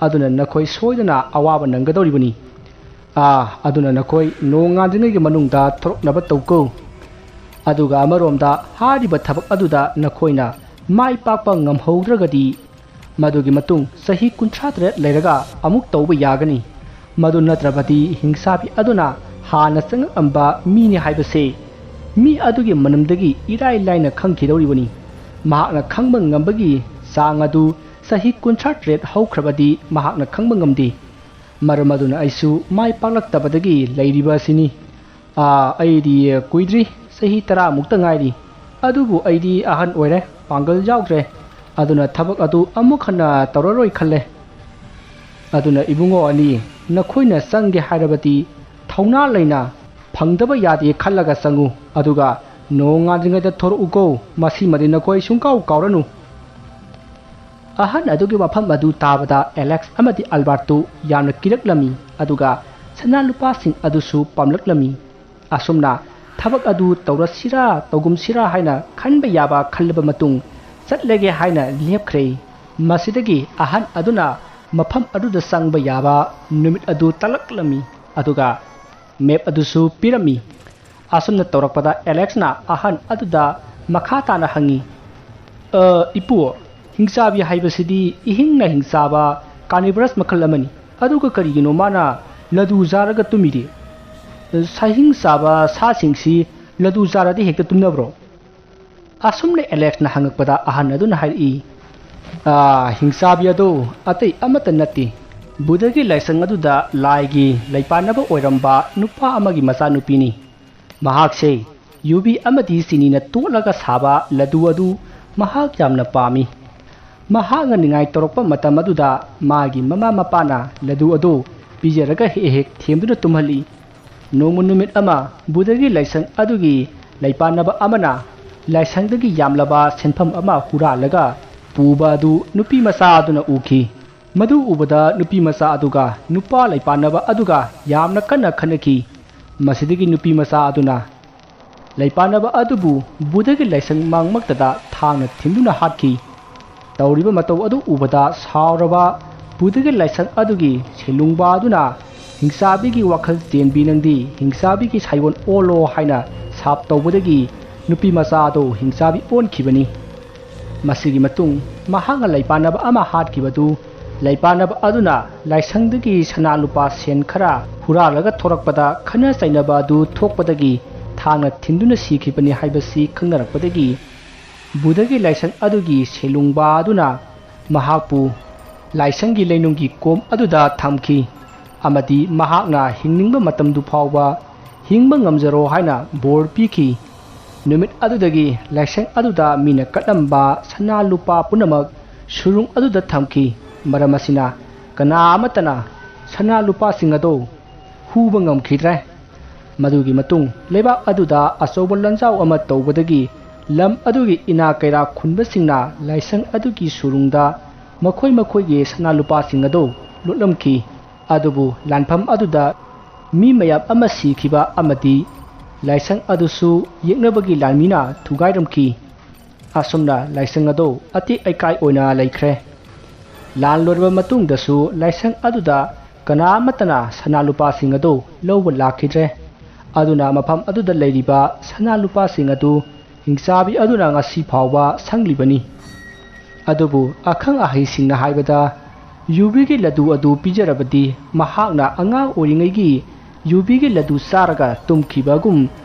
ꯑꯗꯨꯅ ꯅꯈꯣꯏ ꯁꯣꯏꯗꯅ ꯑꯋꯥꯕ ꯅꯪꯒꯗꯧꯔꯤꯕꯅꯤ꯫ ꯑꯥ, ꯑꯗꯨꯅ ꯅꯈꯣꯏ ꯅꯣꯡꯉꯥꯟꯗ꯭ꯔꯤꯉꯩꯒꯤ ꯃꯅꯨꯡꯗ ꯊꯣꯔꯛꯅꯕ ꯇꯧꯀꯣ꯫ ꯑꯗꯨꯒ ꯑꯃꯔꯣꯝꯗ ꯍꯥꯏꯔꯤꯕ ꯊꯕꯛ ꯑꯗꯨꯗ ꯅꯈꯣꯏꯅ ꯃꯥꯏ ꯄꯥꯛꯄ ꯉꯝꯍꯧꯗ꯭ꯔꯒꯗꯤ ꯃꯗꯨꯒꯤ ꯃꯇꯨꯡ ꯆꯍꯤ ꯀꯨꯟꯊ꯭ꯔꯥ ꯇꯔꯦꯠ ꯂꯩꯔꯒ ꯑꯃꯨꯛ ꯇꯧꯕ ꯌꯥꯒꯅꯤ꯫ ꯃꯗꯨ ꯅꯠꯇ꯭ꯔꯕꯗꯤ ꯍꯤꯡꯁꯥꯕꯤ ꯑꯗꯨꯅ ꯍꯥꯟꯅ ꯆꯪꯉꯛꯂꯝꯕ ꯃꯤꯅꯤ ꯍꯥꯏꯕꯁꯦ ꯃꯤ ꯑꯗꯨꯒꯤ ꯃꯅꯝꯗꯒꯤ ꯏꯔꯥꯏ ꯂꯥꯏꯅ ꯈꯪꯈꯤꯗꯧꯔꯤꯕꯅꯤ꯫ ꯃꯍꯥꯛꯅ ꯈꯪꯕ ꯉꯝꯕꯒꯤ ꯆꯥꯡ ꯑꯗꯨ ꯆꯍꯤ ꯀꯨꯟꯊ꯭ꯔꯥ ꯇꯔꯦꯠ ꯍꯧꯈ꯭ꯔꯕꯗꯤ ꯃꯍꯥꯛꯅ ꯈꯪꯕ ꯉꯝꯗꯦ꯫ ꯃꯔꯝ ꯑꯗꯨꯅ ꯑꯩꯁꯨ ꯃꯥꯏ ꯄꯥꯛꯂꯛꯇꯕꯗꯒꯤ ꯂꯩꯔꯤꯕ ꯑꯁꯤꯅꯤ꯫ ꯑꯥ, ꯑꯩꯗꯤ ꯀꯨꯏꯗ꯭ꯔꯤ, ꯆꯍꯤ ꯇꯔꯥꯃꯨꯛꯇ ꯉꯥꯏꯔꯤ꯫ ꯑꯗꯨꯕꯨ ꯑꯩꯗꯤ ꯑꯍꯟ ꯑꯣꯏꯔꯦ, ꯄꯥꯡꯒꯜ ꯌꯥꯎꯗ꯭ꯔꯦ꯫ ꯑꯗꯨꯅ ꯊꯕꯛ ꯑꯗꯨ ꯑꯃꯨꯛ ꯍꯟꯅ ꯇꯧꯔꯔꯣꯏ ꯈꯜꯂꯦ꯫ ꯑꯗꯨꯅ ꯏꯕꯨꯡꯉꯣ ꯑꯅꯤ, ꯅꯈꯣꯏꯅ ꯆꯪꯒꯦ ꯍꯥꯏꯔꯕꯗꯤ ꯊꯧꯅꯥ ꯂꯩꯅ ꯐꯪꯗꯕ ꯌꯥꯗꯦ ꯈꯜꯂꯒ ꯆꯪꯉꯨ, ꯑꯗꯨꯒ ꯅꯣꯡꯉꯥꯟꯗ꯭ꯔꯤꯉꯩꯗ ꯊꯣꯔꯛꯎꯀꯣ꯫ ꯃꯁꯤꯃꯗꯤ ꯅꯈꯣꯏ ꯁꯨꯡꯀꯥꯎ ꯀꯥꯎꯔꯅꯨ꯫ ꯑꯍꯟ ꯑꯗꯨꯒꯤ ꯋꯥꯐꯝ ꯑꯗꯨ ꯇꯥꯕꯗ ꯑꯦꯂꯦꯛꯁ ꯑꯃꯗꯤ ꯑꯜꯕꯥꯔꯠꯇꯨ ꯌꯥꯝꯅ ꯀꯤꯔꯛꯂꯝꯃꯤ, ꯑꯗꯨꯒ ꯁꯅꯥ ꯂꯨꯄꯥꯁꯤꯡ ꯑꯗꯨꯁꯨ ꯄꯥꯝꯂꯛꯂꯝꯃꯤ꯫ ꯑꯁꯨꯝꯅ ꯊꯕꯛ ꯑꯗꯨ ꯇꯧꯔꯁꯤꯔꯥ ꯇꯧꯒꯨꯝꯁꯤꯔꯥ ꯍꯥꯏꯅ ꯈꯟꯕ ꯌꯥꯕ ꯈꯜꯂꯕ ꯃꯇꯨꯡ ꯆꯠꯂꯒꯦ ꯍꯥꯏꯅ ꯂꯦꯞꯈ꯭ꯔꯦ꯫ ꯃꯁꯤꯗꯒꯤ ꯑꯍꯟ ꯑꯗꯨꯅ ꯃꯐꯝ ꯑꯗꯨꯗ ꯆꯪꯕ ꯌꯥꯕ ꯅꯨꯃꯤꯠ ꯑꯗꯨ ꯇꯥꯛꯂꯛꯂꯝꯃꯤ, ꯑꯗꯨꯒ ꯃꯦꯞ ꯑꯗꯨꯁꯨ ꯄꯤꯔꯝꯃꯤ꯫ ꯑꯁꯨꯝꯅ ꯇꯧꯔꯛꯄꯗ ꯑꯦꯂꯦꯛꯁꯅ ꯑꯍꯟ ꯑꯗꯨꯗ ꯃꯈꯥ ꯇꯥꯅ ꯍꯪꯉꯤ, "ꯑ, ꯏꯄꯨ, ꯍꯤꯡꯆꯥꯕꯤ ꯍꯥꯏꯕꯁꯤꯗꯤ ꯏꯍꯤꯡꯅ ꯍꯤꯡꯆꯥꯕ carnivorous ꯃꯈꯜ ꯑꯃꯅꯤ꯫ ꯑꯗꯨꯒ ꯀꯔꯤꯒꯤꯅꯣ ꯃꯥꯅ ꯂꯗꯨ ꯆꯥꯔꯒ ꯇꯨꯝꯃꯤꯗꯤ? ꯁꯥꯍꯤꯡ ꯆꯥꯕ ꯁꯥꯁꯤꯡꯁꯤ ꯂꯗꯨ ꯆꯥꯔꯗꯤ ꯍꯦꯛꯇ ꯇꯨꯝꯅꯕ꯭ꯔꯣ?" ꯑꯁꯨꯝꯅ ꯑꯦꯂꯦꯛꯁꯅ ꯍꯪꯉꯛꯄꯗ ꯑꯍꯟ ꯑꯗꯨꯅ ꯍꯥꯏꯔꯛꯏ, "ꯑꯥ, ꯍꯤꯡꯆꯥꯕꯤ ꯑꯗꯨ ꯑꯇꯩ ꯑꯃꯠꯇ ꯅꯠꯇꯦ꯫ ꯕꯨꯙꯒꯤ ꯂꯥꯏꯁꯪ ꯑꯗꯨꯗ ꯂꯥꯏꯒꯤ ꯂꯩꯄꯥꯟꯅꯕ ꯑꯣꯏꯔꯝꯕ ꯅꯨꯄꯥ ꯑꯃꯒꯤ ꯃꯆꯥꯅꯨꯄꯤꯅꯤ꯫ ꯃꯍꯥꯛꯁꯦ ꯌꯨꯕꯤ ꯑꯃꯗꯤ ꯆꯤꯅꯤꯅ ꯇꯣꯠꯂꯒ ꯁꯥꯕ ꯂꯗꯨ ꯑꯗꯨ ꯃꯍꯥꯛ ꯌꯥꯝꯅ ꯄꯥꯝꯃꯤ꯫ ꯃꯍꯥꯛꯅ ꯅꯤꯡꯉꯥꯏ ꯇꯧꯔꯛꯄ ꯃꯇꯝ ꯑꯗꯨꯗ ꯃꯥꯒꯤ ꯃꯃꯥ ꯃꯄꯥꯅ ꯂꯗꯨ ꯑꯗꯨ ꯄꯤꯖꯔꯒ ꯍꯦꯛ ꯍꯦꯛ ꯊꯦꯝꯗꯨꯅ ꯇꯨꯝꯍꯜꯂꯤ꯫ ꯅꯣꯡꯃ ꯅꯨꯃꯤꯠ ꯑꯃ ꯕꯨꯙꯒꯤ ꯂꯥꯏꯁꯪ ꯑꯗꯨꯒꯤ ꯂꯩꯄꯥꯟꯅꯕ ꯑꯃꯅ ꯂꯥꯏꯁꯪꯗꯒꯤ ꯌꯥꯝꯂꯕ ꯁꯦꯟꯐꯝ ꯑꯃ ꯍꯨꯔꯥꯜꯂꯒ ꯄꯨꯕ ꯑꯗꯨ ꯅꯨꯄꯤ ꯃꯆꯥ ꯑꯗꯨꯅ ꯎꯈꯤ꯫ ꯃꯗꯨ ꯎꯕꯗ ꯅꯨꯄꯤ ꯃꯆꯥ ꯑꯗꯨꯒ ꯅꯨꯄꯥ ꯂꯩꯄꯥꯟꯅꯕ ꯑꯗꯨꯒ ꯌꯥꯝꯅ ꯀꯟꯅ ꯈꯠꯅꯈꯤ꯫ ꯃꯁꯤꯗꯒꯤ ꯅꯨꯄꯤ ꯃꯆꯥ ꯑꯗꯨꯅ ꯂꯩꯄꯥꯟꯅꯕ ꯑꯗꯨꯕꯨ ꯕꯨꯙꯒꯤ ꯂꯥꯏꯁꯪ ꯃꯥꯡꯃꯛꯇꯗ ꯊꯥꯡꯅ ꯊꯤꯟꯗꯨꯅ ꯍꯥꯠꯈꯤ꯫ ꯇꯧꯔꯤꯕ ꯃꯇꯧ ꯑꯗꯨ ꯎꯕꯗ ꯁꯥꯎꯔꯕ ꯕꯨꯙꯒꯤ ꯂꯥꯏꯁꯪ ꯑꯗꯨꯒꯤ ꯁꯦꯂꯨꯡꯕ ꯑꯗꯨꯅ, "ꯍꯤꯡꯆꯥꯕꯤꯒꯤ ꯋꯥꯈꯜ ꯆꯦꯟꯕꯤ ꯅꯪꯗꯤ ꯍꯤꯡꯆꯥꯕꯤꯒꯤ ꯁꯥꯏꯑꯣꯟ ꯑꯣꯜꯂꯣ" ꯍꯥꯏꯅ ꯁꯥꯞ ꯇꯧꯕꯗꯒꯤ ꯅꯨꯄꯤ ꯃꯆꯥ ꯑꯗꯨ ꯍꯤꯡꯆꯥꯕꯤ ꯑꯣꯟꯈꯤꯕꯅꯤ꯫ ꯃꯁꯤꯒꯤ ꯃꯇꯨꯡ ꯃꯍꯥꯛꯅ ꯂꯩꯄꯥꯟꯅꯕ ꯑꯃ ꯍꯥꯠꯈꯤꯕꯗꯨ ꯂꯩꯄꯥꯟꯅꯕ ꯑꯗꯨꯅ ꯂꯥꯏꯁꯪꯗꯒꯤ ꯁꯅꯥ ꯂꯨꯄꯥ ꯁꯦꯟ ꯈꯔ ꯍꯨꯔꯥꯜꯂꯒ ꯊꯣꯔꯛꯄꯗ ꯈꯠꯅ ꯆꯩꯅꯕ ꯑꯗꯨ ꯊꯣꯛꯄꯗꯒꯤ ꯊꯥꯡꯅ ꯊꯤꯟꯗꯨꯅ ꯁꯤꯈꯤꯕꯅꯤ ꯍꯥꯏꯕꯁꯤ ꯈꯪꯅꯔꯛꯄꯗꯒꯤ ꯕꯨꯙꯒꯤ ꯂꯥꯏꯁꯪ ꯑꯗꯨꯒꯤ ꯁꯦꯂꯨꯡꯕ ꯑꯗꯨꯅ ꯃꯍꯥꯛꯄꯨ ꯂꯥꯏꯁꯪꯒꯤ ꯂꯩꯅꯨꯡꯒꯤ ꯀꯣꯝ ꯑꯗꯨꯗ ꯊꯝꯈꯤ ꯑꯃꯗꯤ ꯃꯍꯥꯛꯅ ꯍꯤꯡꯅꯤꯡꯕ ꯃꯇꯝꯗꯨ ꯐꯥꯎꯕ ꯍꯤꯡꯕ ꯉꯝꯖꯔꯣ ꯍꯥꯏꯅ ꯕꯣꯔ ꯄꯤꯈꯤ꯫ ꯅꯨꯃꯤꯠ ꯑꯗꯨꯗꯒꯤ ꯂꯥꯏꯁꯪ ꯑꯗꯨꯗ ꯃꯤꯅ ꯀꯠꯂꯝꯕ ꯁꯅꯥ ꯂꯨꯄꯥ ꯄꯨꯝꯅꯃꯛ ꯁꯨꯔꯨꯡ ꯑꯗꯨꯗ ꯊꯝꯈꯤ꯫ ꯃꯔꯝ ꯑꯁꯤꯅ ꯀꯅꯥ ꯑꯃꯠꯇꯅ ꯁꯅꯥ ꯂꯨꯄꯥꯁꯤꯡ ꯑꯗꯨ ꯍꯨꯕ ꯉꯝꯈꯤꯗ꯭ꯔꯦ꯫ ꯃꯗꯨꯒꯤ ꯃꯇꯨꯡ ꯂꯩꯕꯥꯛ ꯑꯗꯨꯗ ꯑꯆꯧꯕ ꯂꯥꯟꯖꯥꯎ ꯑꯃ ꯇꯧꯕꯗꯒꯤ ꯂꯝ ꯑꯗꯨꯒꯤ ꯏꯅꯥ ꯀꯩꯔꯥ ꯈꯨꯟꯕꯁꯤꯡꯅ ꯂꯥꯏꯁꯪ ꯑꯗꯨꯒꯤ ꯁꯨꯔꯨꯡꯗ ꯃꯈꯣꯏ ꯃꯈꯣꯏꯒꯤ ꯁꯅꯥ ꯂꯨꯄꯥꯁꯤꯡ ꯑꯗꯨ ꯂꯣꯠꯂꯝꯈꯤ꯫ ꯑꯗꯨꯕꯨ ꯂꯥꯟꯐꯝ ꯑꯗꯨꯗ ꯃꯤ ꯃꯌꯥꯝ ꯑꯃ ꯁꯤꯈꯤꯕ ꯑꯃꯗꯤ ꯂꯥꯏꯁꯪ ꯑꯗꯨꯁꯨ ꯌꯦꯛꯅꯕꯒꯤ ꯂꯥꯟꯃꯤꯅ ꯊꯨꯒꯥꯏꯔꯝꯈꯤ꯫ ꯑꯁꯨꯝꯅ ꯂꯥꯏꯁꯪ ꯑꯗꯨ ꯑꯇꯦꯛ ꯑꯀꯥꯏ ꯑꯣꯏꯅ ꯂꯩꯈ꯭ꯔꯦ꯫ ꯂꯥꯟ ꯂꯣꯏꯔꯕ ꯃꯇꯨꯡꯗꯁꯨ ꯂꯥꯏꯁꯪ ꯑꯗꯨꯗ ꯀꯅꯥ ꯑꯃꯠꯇꯅ ꯁꯅꯥ ꯂꯨꯄꯥꯁꯤꯡ ꯑꯗꯨ ꯂꯧꯕ ꯂꯥꯛꯈꯤꯗ꯭ꯔꯦ꯫ ꯑꯗꯨꯅ ꯃꯐꯝ ꯑꯗꯨꯗ ꯂꯩꯔꯤꯕ ꯁꯅꯥ ꯂꯨꯄꯥꯁꯤꯡ ꯑꯗꯨ ꯍꯤꯡꯆꯥꯕꯤ ꯑꯗꯨꯅ ꯉꯁꯤ ꯐꯥꯎꯕ ꯁꯪꯂꯤꯕꯅꯤ꯫ ꯑꯗꯨꯕꯨ ꯑꯈꯪ ꯑꯍꯩꯁꯤꯡꯅ ꯍꯥꯏꯕꯗ, ꯌꯨꯕꯤꯒꯤ ꯂꯗꯨ ꯑꯗꯨ ꯄꯤꯖꯔꯕꯗꯤ ꯃꯍꯥꯛꯅ ꯑꯉꯥꯡ ꯑꯣꯏꯔꯤꯉꯩꯒꯤ ꯌꯨꯕꯤꯒꯤ ꯂꯗꯨ ꯆꯥꯔꯒ ꯇꯨꯝꯈꯤꯕꯒꯨꯝ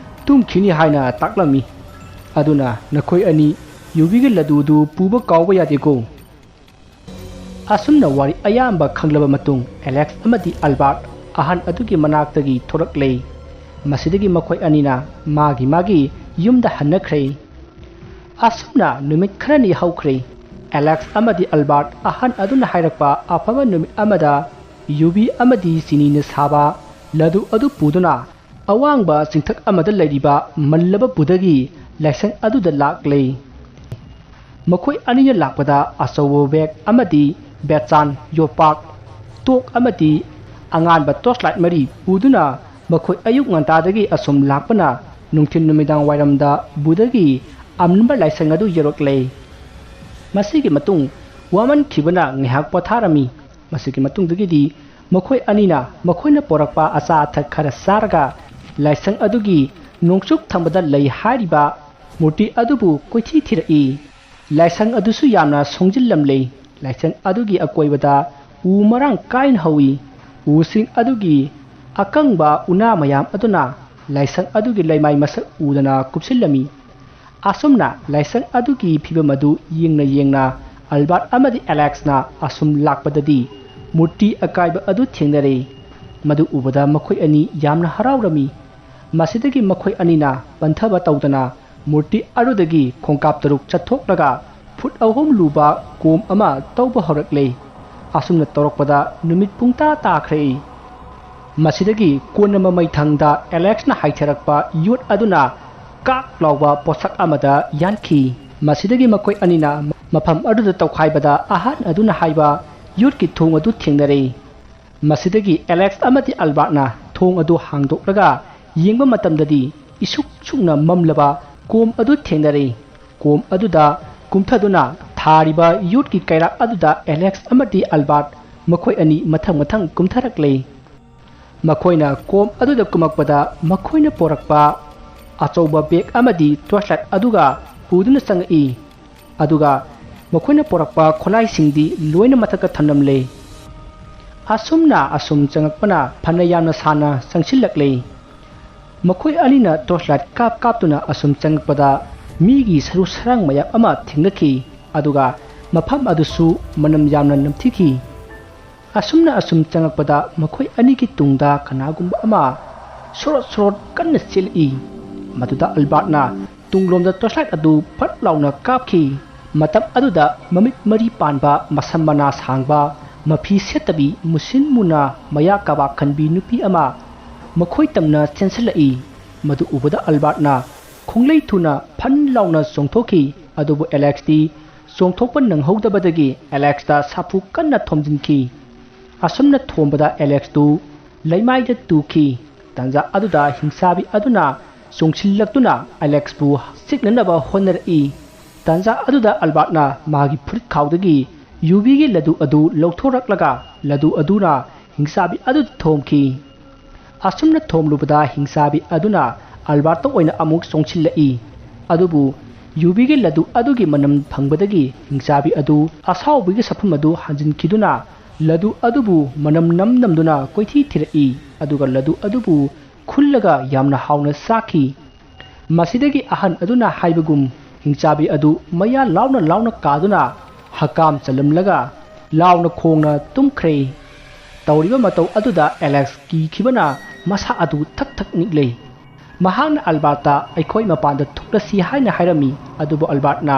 ꯇꯨꯝꯈꯤꯅꯤ ꯍꯥꯏꯅ ꯇꯥꯛꯂꯝꯃꯤ꯫ ꯑꯗꯨꯅ ꯅꯈꯣꯏ ꯑꯅꯤ ꯌꯨꯕꯤꯒꯤ ꯂꯗꯨꯗꯨ ꯄꯨꯕ ꯀꯥꯎꯕ ꯌꯥꯗꯦꯀꯣ꯫ ꯑꯁꯨꯝꯅ ꯋꯥꯔꯤ ꯑꯌꯥꯝꯕ ꯈꯪꯂꯕ ꯃꯇꯨꯡ, ꯑꯦꯂꯦꯛꯁ ꯑꯃꯗꯤ ꯑꯜꯕꯥꯔꯠ ꯑꯍꯟ ꯑꯗꯨꯒꯤ ꯃꯅꯥꯛꯇꯒꯤ ꯊꯣꯔꯛꯂꯦ꯫ ꯃꯁꯤꯗꯒꯤ ꯃꯈꯣꯏ ꯑꯅꯤꯅ ꯃꯥꯒꯤ ꯃꯥꯒꯤ ꯌꯨꯝꯗ ꯍꯟꯅꯈ꯭ꯔꯦ꯫ ꯑꯁꯨꯝꯅ ꯅꯨꯃꯤꯠ ꯈꯔꯅꯤ ꯍꯧꯈ꯭ꯔꯦ꯫ ꯑꯦꯂꯦꯛꯁ ꯑꯃꯗꯤ ꯑꯜꯕꯥꯔꯠ ꯑꯍꯟ ꯑꯗꯨꯅ ꯍꯥꯏꯔꯛꯄ ꯑꯐꯕ ꯅꯨꯃꯤꯠ ꯑꯃꯗ ꯌꯨꯕꯤ ꯑꯃꯗꯤ ꯆꯤꯅꯤꯅ ꯁꯥꯕ ꯂꯗꯨ ꯑꯗꯨ ꯄꯨꯗꯨꯅ ꯑꯋꯥꯡꯕ ꯆꯤꯡꯊꯛ ꯑꯃꯗ ꯂꯩꯔꯤꯕ ꯃꯜꯂꯕ ꯕꯨꯙꯒꯤ ꯂꯥꯏꯁꯪ ꯑꯗꯨꯗ ꯂꯥꯛꯂꯦ꯫ ꯃꯈꯣꯏ ꯑꯅꯤꯅ ꯂꯥꯛꯄꯗ ꯑꯆꯧꯕ ꯕꯦꯒ ꯑꯃꯗꯤ ꯕꯦꯆꯥꯟ, ꯌꯣꯄꯥꯛ, ꯇꯣꯛ ꯑꯃꯗꯤ ꯑꯉꯥꯟꯕ ꯇꯣꯔꯆꯂꯥꯏꯠ ꯃꯔꯤ ꯄꯨꯗꯨꯅ ꯃꯈꯣꯏ ꯑꯌꯨꯛ ꯉꯟꯇꯥꯗꯒꯤ ꯑꯁꯨꯝ ꯂꯥꯛꯄꯅ ꯅꯨꯡꯊꯤꯜ ꯅꯨꯃꯤꯗꯥꯡ ꯋꯥꯏꯔꯝꯗ ꯕꯨꯙꯒꯤ ꯑꯝꯅꯝꯕ ꯂꯥꯏꯁꯪ ꯑꯗꯨ ꯌꯧꯔꯛꯂꯦ꯫ ꯃꯁꯤꯒꯤ ꯃꯇꯨꯡ ꯋꯥꯃꯟꯈꯤꯕꯅ ꯉꯥꯏꯍꯥꯛ ꯄꯣꯊꯥꯔꯝꯃꯤ꯫ ꯃꯁꯤꯒꯤ ꯃꯇꯨꯡꯗꯒꯤꯗꯤ ꯃꯈꯣꯏ ꯑꯅꯤꯅ ꯃꯈꯣꯏꯅ ꯄꯣꯔꯛꯄ ꯑꯆꯥ ꯑꯊꯛ ꯈꯔ ꯆꯥꯔꯒ ꯂꯥꯏꯁꯪ ꯑꯗꯨꯒꯤ ꯅꯣꯡꯆꯨꯞ ꯊꯪꯕꯗ ꯂꯩ ꯍꯥꯏꯔꯤꯕ ꯃꯨꯔꯇꯤ ꯑꯗꯨꯕꯨ ꯀꯣꯏꯊꯤ ꯊꯤꯔꯛꯏ꯫ ꯂꯥꯏꯁꯪ ꯑꯗꯨꯁꯨ ꯌꯥꯝꯅ ꯁꯣꯡꯖꯤꯜꯂꯝꯂꯦ꯫ ꯂꯥꯏꯁꯪ ꯑꯗꯨꯒꯤ ꯑꯀꯣꯏꯕꯗ ꯎ ꯃꯔꯥꯡ ꯀꯥꯏꯅ ꯍꯧꯏ꯫ ꯎꯁꯤꯡ ꯑꯗꯨꯒꯤ ꯑꯀꯪꯕ ꯎꯅꯥ ꯃꯌꯥꯝ ꯑꯗꯨꯅ ꯂꯥꯏꯁꯪ ꯑꯗꯨꯒꯤ ꯂꯩꯃꯥꯏ ꯃꯁꯛ ꯎꯗꯅ ꯀꯨꯞꯁꯤꯜꯂꯝꯃꯤ꯫ ꯑꯁꯨꯝꯅ ꯂꯥꯏꯁꯪ ꯑꯗꯨꯒꯤ ꯐꯤꯕꯝ ꯑꯗꯨ ꯌꯦꯡꯅ ꯌꯦꯡꯅ ꯑꯜꯕꯥꯔꯠ ꯑꯃꯗꯤ ꯑꯦꯂꯦꯛꯁꯅ ꯑꯁꯨꯝ ꯂꯥꯛꯄꯗꯗꯤ ꯃꯨꯔꯇꯤ ꯑꯀꯥꯏꯕ ꯑꯗꯨ ꯊꯦꯡꯅꯔꯦ꯫ ꯃꯗꯨ ꯎꯕꯗ ꯃꯈꯣꯏ ꯑꯅꯤ ꯌꯥꯝꯅ ꯍꯔꯥꯎꯔꯝꯃꯤ꯫ ꯃꯁꯤꯗꯒꯤ ꯃꯈꯣꯏ ꯑꯅꯤꯅ ꯄꯟꯊꯕ ꯇꯧꯗꯅ ꯃꯨꯔꯇꯤ ꯑꯗꯨꯗꯒꯤ ꯈꯣꯡꯀꯥꯞ ꯇꯔꯨꯛ ꯆꯠꯊꯣꯛꯂꯒ ꯐꯨꯠ ꯑꯍꯨꯝ ꯂꯨꯕ ꯀꯣꯝ ꯑꯃ ꯇꯧꯕ ꯍꯧꯔꯛꯂꯦ꯫ ꯑꯁꯨꯝꯅ ꯇꯧꯔꯛꯄꯗ ꯅꯨꯃꯤꯠ ꯄꯨꯡꯇꯥ ꯇꯥꯈ꯭ꯔꯦ꯫ ꯃꯁꯤꯗꯒꯤ ꯀꯣꯟꯅ ꯃꯃꯩ ꯊꯪꯗ ꯑꯦꯂꯦꯛꯁꯅ ꯍꯥꯏꯊꯔꯛꯄ ꯌꯣꯠ ꯑꯗꯨꯅ ꯀꯥꯛ ꯂꯥꯎꯕ ꯄꯣꯠꯁꯛ ꯑꯃꯗ ꯌꯥꯟꯈꯤ꯫ ꯃꯁꯤꯗꯒꯤ ꯃꯈꯣꯏ ꯑꯅꯤꯅ ꯃꯐꯝ ꯑꯗꯨꯗ ꯇꯧꯈꯥꯏꯕꯗ ꯑꯍꯟ ꯑꯗꯨꯅ ꯍꯥꯏꯕ ꯌꯣꯠꯀꯤ ꯊꯣꯡ ꯑꯗꯨ ꯊꯦꯡꯅꯔꯦ꯫ ꯃꯁꯤꯗꯒꯤ ꯑꯦꯂꯦꯛꯁ ꯑꯃꯗꯤ ꯑꯜꯕꯥꯔꯠꯅ ꯊꯣꯡ ꯑꯗꯨ ꯍꯥꯡꯗꯣꯛꯂꯒ ꯌꯦꯡꯕ ꯃꯇꯝꯗꯗꯤ ꯏꯁꯨꯛ ꯁꯨꯛꯅ ꯃꯝꯂꯕ ꯀꯣꯝ ꯑꯗꯨ ꯊꯦꯡꯅꯔꯦ꯫ ꯀꯣꯝ ꯑꯗꯨꯗ ꯀꯨꯝꯊꯗꯨꯅ ꯊꯥꯔꯤꯕ ꯌꯣꯠꯀꯤ ꯀꯩꯔꯥꯛ ꯑꯗꯨꯗ ꯑꯦꯂꯦꯛꯁ ꯑꯃꯗꯤ ꯑꯜꯕꯥꯔꯠ ꯃꯈꯣꯏ ꯑꯅꯤ ꯃꯊꯪ ꯃꯊꯪ ꯀꯨꯝꯊꯔꯛꯂꯦ꯫ ꯃꯈꯣꯏꯅ ꯀꯣꯝ ꯑꯗꯨꯗ ꯀꯨꯝꯃꯛꯄꯗ ꯃꯈꯣꯏꯅ ꯄꯣꯔꯛꯄ ꯑꯆꯧꯕ ꯕꯦꯒ ꯑꯃꯗꯤ ꯇꯣꯔꯆꯂꯥꯏꯠ ꯑꯗꯨꯒ ꯄꯨꯗꯨꯅ ꯆꯪꯉꯛꯏ꯫ ꯑꯗꯨꯒ ꯃꯈꯣꯏꯅ ꯄꯣꯔꯛꯄ ꯈꯣꯠꯂꯥꯏꯁꯤꯡꯗꯤ ꯂꯣꯏꯅ ꯃꯊꯛꯇ ꯊꯝꯂꯝꯂꯦ꯫ ꯑꯁꯨꯝꯅ ꯑꯁꯨꯝ ꯆꯪꯉꯛꯄꯅ ꯐꯅ ꯌꯥꯝꯅ ꯁꯥꯟꯅ ꯆꯪꯁꯤꯜꯂꯛꯂꯦ꯫ ꯃꯈꯣꯏ ꯑꯅꯤꯅ ꯇꯣꯔꯆꯂꯥꯏꯠ ꯀꯥꯞ ꯀꯥꯞꯇꯨꯅ ꯑꯁꯨꯝ ꯆꯪꯉꯛꯄꯗ ꯃꯤꯒꯤ ꯁꯔꯨ ꯁꯔꯥꯡ ꯃꯌꯥꯝ ꯑꯃ ꯊꯦꯡꯅꯈꯤ꯫ ꯑꯗꯨꯒ ꯃꯐꯝ ꯑꯗꯨꯁꯨ ꯃꯅꯝ ꯌꯥꯝꯅ ꯅꯝꯊꯤꯈꯤ꯫ ꯑꯁꯨꯝꯅ ꯑꯁꯨꯝ ꯆꯪꯉꯛꯄꯗ ꯃꯈꯣꯏ ꯑꯅꯤꯒꯤ ꯇꯨꯡꯗ ꯀꯅꯥꯒꯨꯝꯕ ꯑꯃ ꯁꯣꯔꯣꯠ ꯁꯣꯔꯣꯠ ꯀꯟꯅ ꯆꯦꯜꯂꯛꯏ꯫ ꯃꯗꯨꯗ ꯑꯜꯕꯥꯔꯠꯅ ꯇꯨꯡꯂꯣꯝꯗ ꯇꯣꯔꯆꯂꯥꯏꯠ ꯑꯗꯨ ꯐꯠ ꯂꯥꯎꯅ ꯀꯥꯞꯈꯤ꯫ ꯃꯇꯝ ꯑꯗꯨꯗ ꯃꯃꯤꯠ ꯃꯔꯤ ꯄꯥꯟꯕ, ꯃꯁꯝ ꯃꯅꯥ ꯁꯥꯡꯕ, ꯃꯐꯤ ꯁꯦꯠꯇꯕꯤ, ꯃꯨꯁꯤꯟ ꯃꯨꯅ ꯃꯌꯥ ꯀꯥꯕꯥꯛ ꯈꯟꯕꯤ ꯅꯨꯄꯤ ꯑꯃ ꯃꯈꯣꯏ ꯇꯝꯅ ꯆꯦꯟꯁꯤꯜꯂꯛꯏ꯫ ꯃꯗꯨ ꯎꯕꯗ ꯑꯜꯕꯥꯔꯠꯅ ꯈꯣꯡꯂꯩ ꯊꯨꯅ ꯐꯟ ꯂꯥꯎꯅ ꯆꯣꯡꯊꯣꯛꯈꯤ꯫ ꯑꯗꯨꯕꯨ ꯑꯦꯂꯦꯛꯁꯇꯤ ꯆꯣꯡꯊꯣꯛꯄ ꯅꯪꯍꯧꯗꯕꯗꯒꯤ ꯑꯦꯂꯦꯛꯁꯇ ꯁꯥꯐꯨ ꯀꯟꯅ ꯊꯣꯝꯖꯤꯟꯈꯤ꯫ ꯑꯁꯨꯝꯅ ꯊꯣꯝꯕꯗ ꯑꯦꯂꯦꯛꯁꯇꯨ ꯂꯩꯃꯥꯏꯗ ꯇꯨꯈꯤ꯫ ꯇꯥꯟꯖꯥ ꯑꯗꯨꯗ ꯍꯤꯡꯆꯥꯕꯤ ꯑꯗꯨꯅ ꯆꯣꯡꯁꯤꯜꯂꯛꯇꯨꯅ ꯑꯦꯂꯦꯛꯁꯄꯨ ꯆꯤꯛꯅꯅꯕ ꯍꯣꯠꯅꯔꯛꯏ꯫ ꯇꯥꯟꯖꯥ ꯑꯗꯨꯗ ꯑꯜꯕꯥꯔꯠꯅ ꯃꯥꯒꯤ ꯐꯨꯔꯤꯠ ꯈꯥꯎꯗꯒꯤ ꯌꯨꯕꯤꯒꯤ ꯂꯗꯨ ꯑꯗꯨ ꯂꯧꯊꯣꯔꯛꯂꯒ ꯂꯗꯨ ꯑꯗꯨꯅ ꯍꯤꯡꯆꯥꯕꯤ ꯑꯗꯨꯗ ꯊꯣꯝꯈꯤ꯫ ꯑꯁꯨꯝꯅ ꯊꯣꯝꯂꯨꯕꯗ ꯍꯤꯡꯆꯥꯕꯤ ꯑꯗꯨꯅ ꯑꯜꯕꯥꯔꯠꯇ ꯑꯣꯏꯅ ꯑꯃꯨꯛ ꯆꯣꯡꯁꯤꯜꯂꯛꯏ꯫ ꯑꯗꯨꯕꯨ ꯌꯨꯕꯤꯒꯤ ꯂꯗꯨ ꯑꯗꯨꯒꯤ ꯃꯅꯝ ꯐꯪꯕꯗꯒꯤ ꯍꯤꯡꯆꯥꯕꯤ ꯑꯗꯨ ꯑꯁꯥꯎꯕꯒꯤ ꯁꯛꯐꯝ ꯑꯗꯨ ꯍꯟꯖꯤꯟꯈꯤꯗꯨꯅ ꯂꯗꯨ ꯑꯗꯨꯕꯨ ꯃꯅꯝ ꯅꯝ ꯅꯝꯗꯨꯅ ꯀꯣꯏꯊꯤ ꯊꯤꯔꯛꯏ꯫ ꯑꯗꯨꯒ ꯂꯗꯨ ꯑꯗꯨꯕꯨ ꯈꯨꯜꯂꯒ ꯌꯥꯝꯅ ꯍꯥꯎꯅ ꯆꯥꯈꯤ꯫ ꯃꯁꯤꯗꯒꯤ ꯑꯍꯟ ꯑꯗꯨꯅ ꯍꯥꯏꯕꯒꯨꯝ ꯍꯤꯡꯆꯥꯕꯤ ꯑꯗꯨ ꯃꯌꯥ ꯂꯥꯎꯅ ꯂꯥꯎꯅ ꯀꯥꯗꯨꯅ ꯍꯀꯥꯝ ꯆꯜꯂꯝꯂꯒ ꯂꯥꯎꯅ ꯈꯣꯡꯅ ꯇꯨꯝꯈ꯭ꯔꯦ꯫ ꯇꯧꯔꯤꯕ ꯃꯇꯧ ꯑꯗꯨꯗ ꯑꯦꯂꯦꯛꯁ ꯀꯤꯈꯤꯕꯅ ꯃꯁꯥ ꯑꯗꯨ ꯊꯛ ꯊꯛ ꯅꯤꯛꯂꯦ꯫ ꯃꯍꯥꯛꯅ ꯑꯜꯕꯥꯔꯠꯇ ꯑꯩꯈꯣꯏ ꯃꯄꯥꯟꯗ ꯊꯣꯛꯂꯁꯤ ꯍꯥꯏꯅ ꯍꯥꯏꯔꯝꯃꯤ꯫ ꯑꯗꯨꯕꯨ ꯑꯜꯕꯥꯔꯠꯅ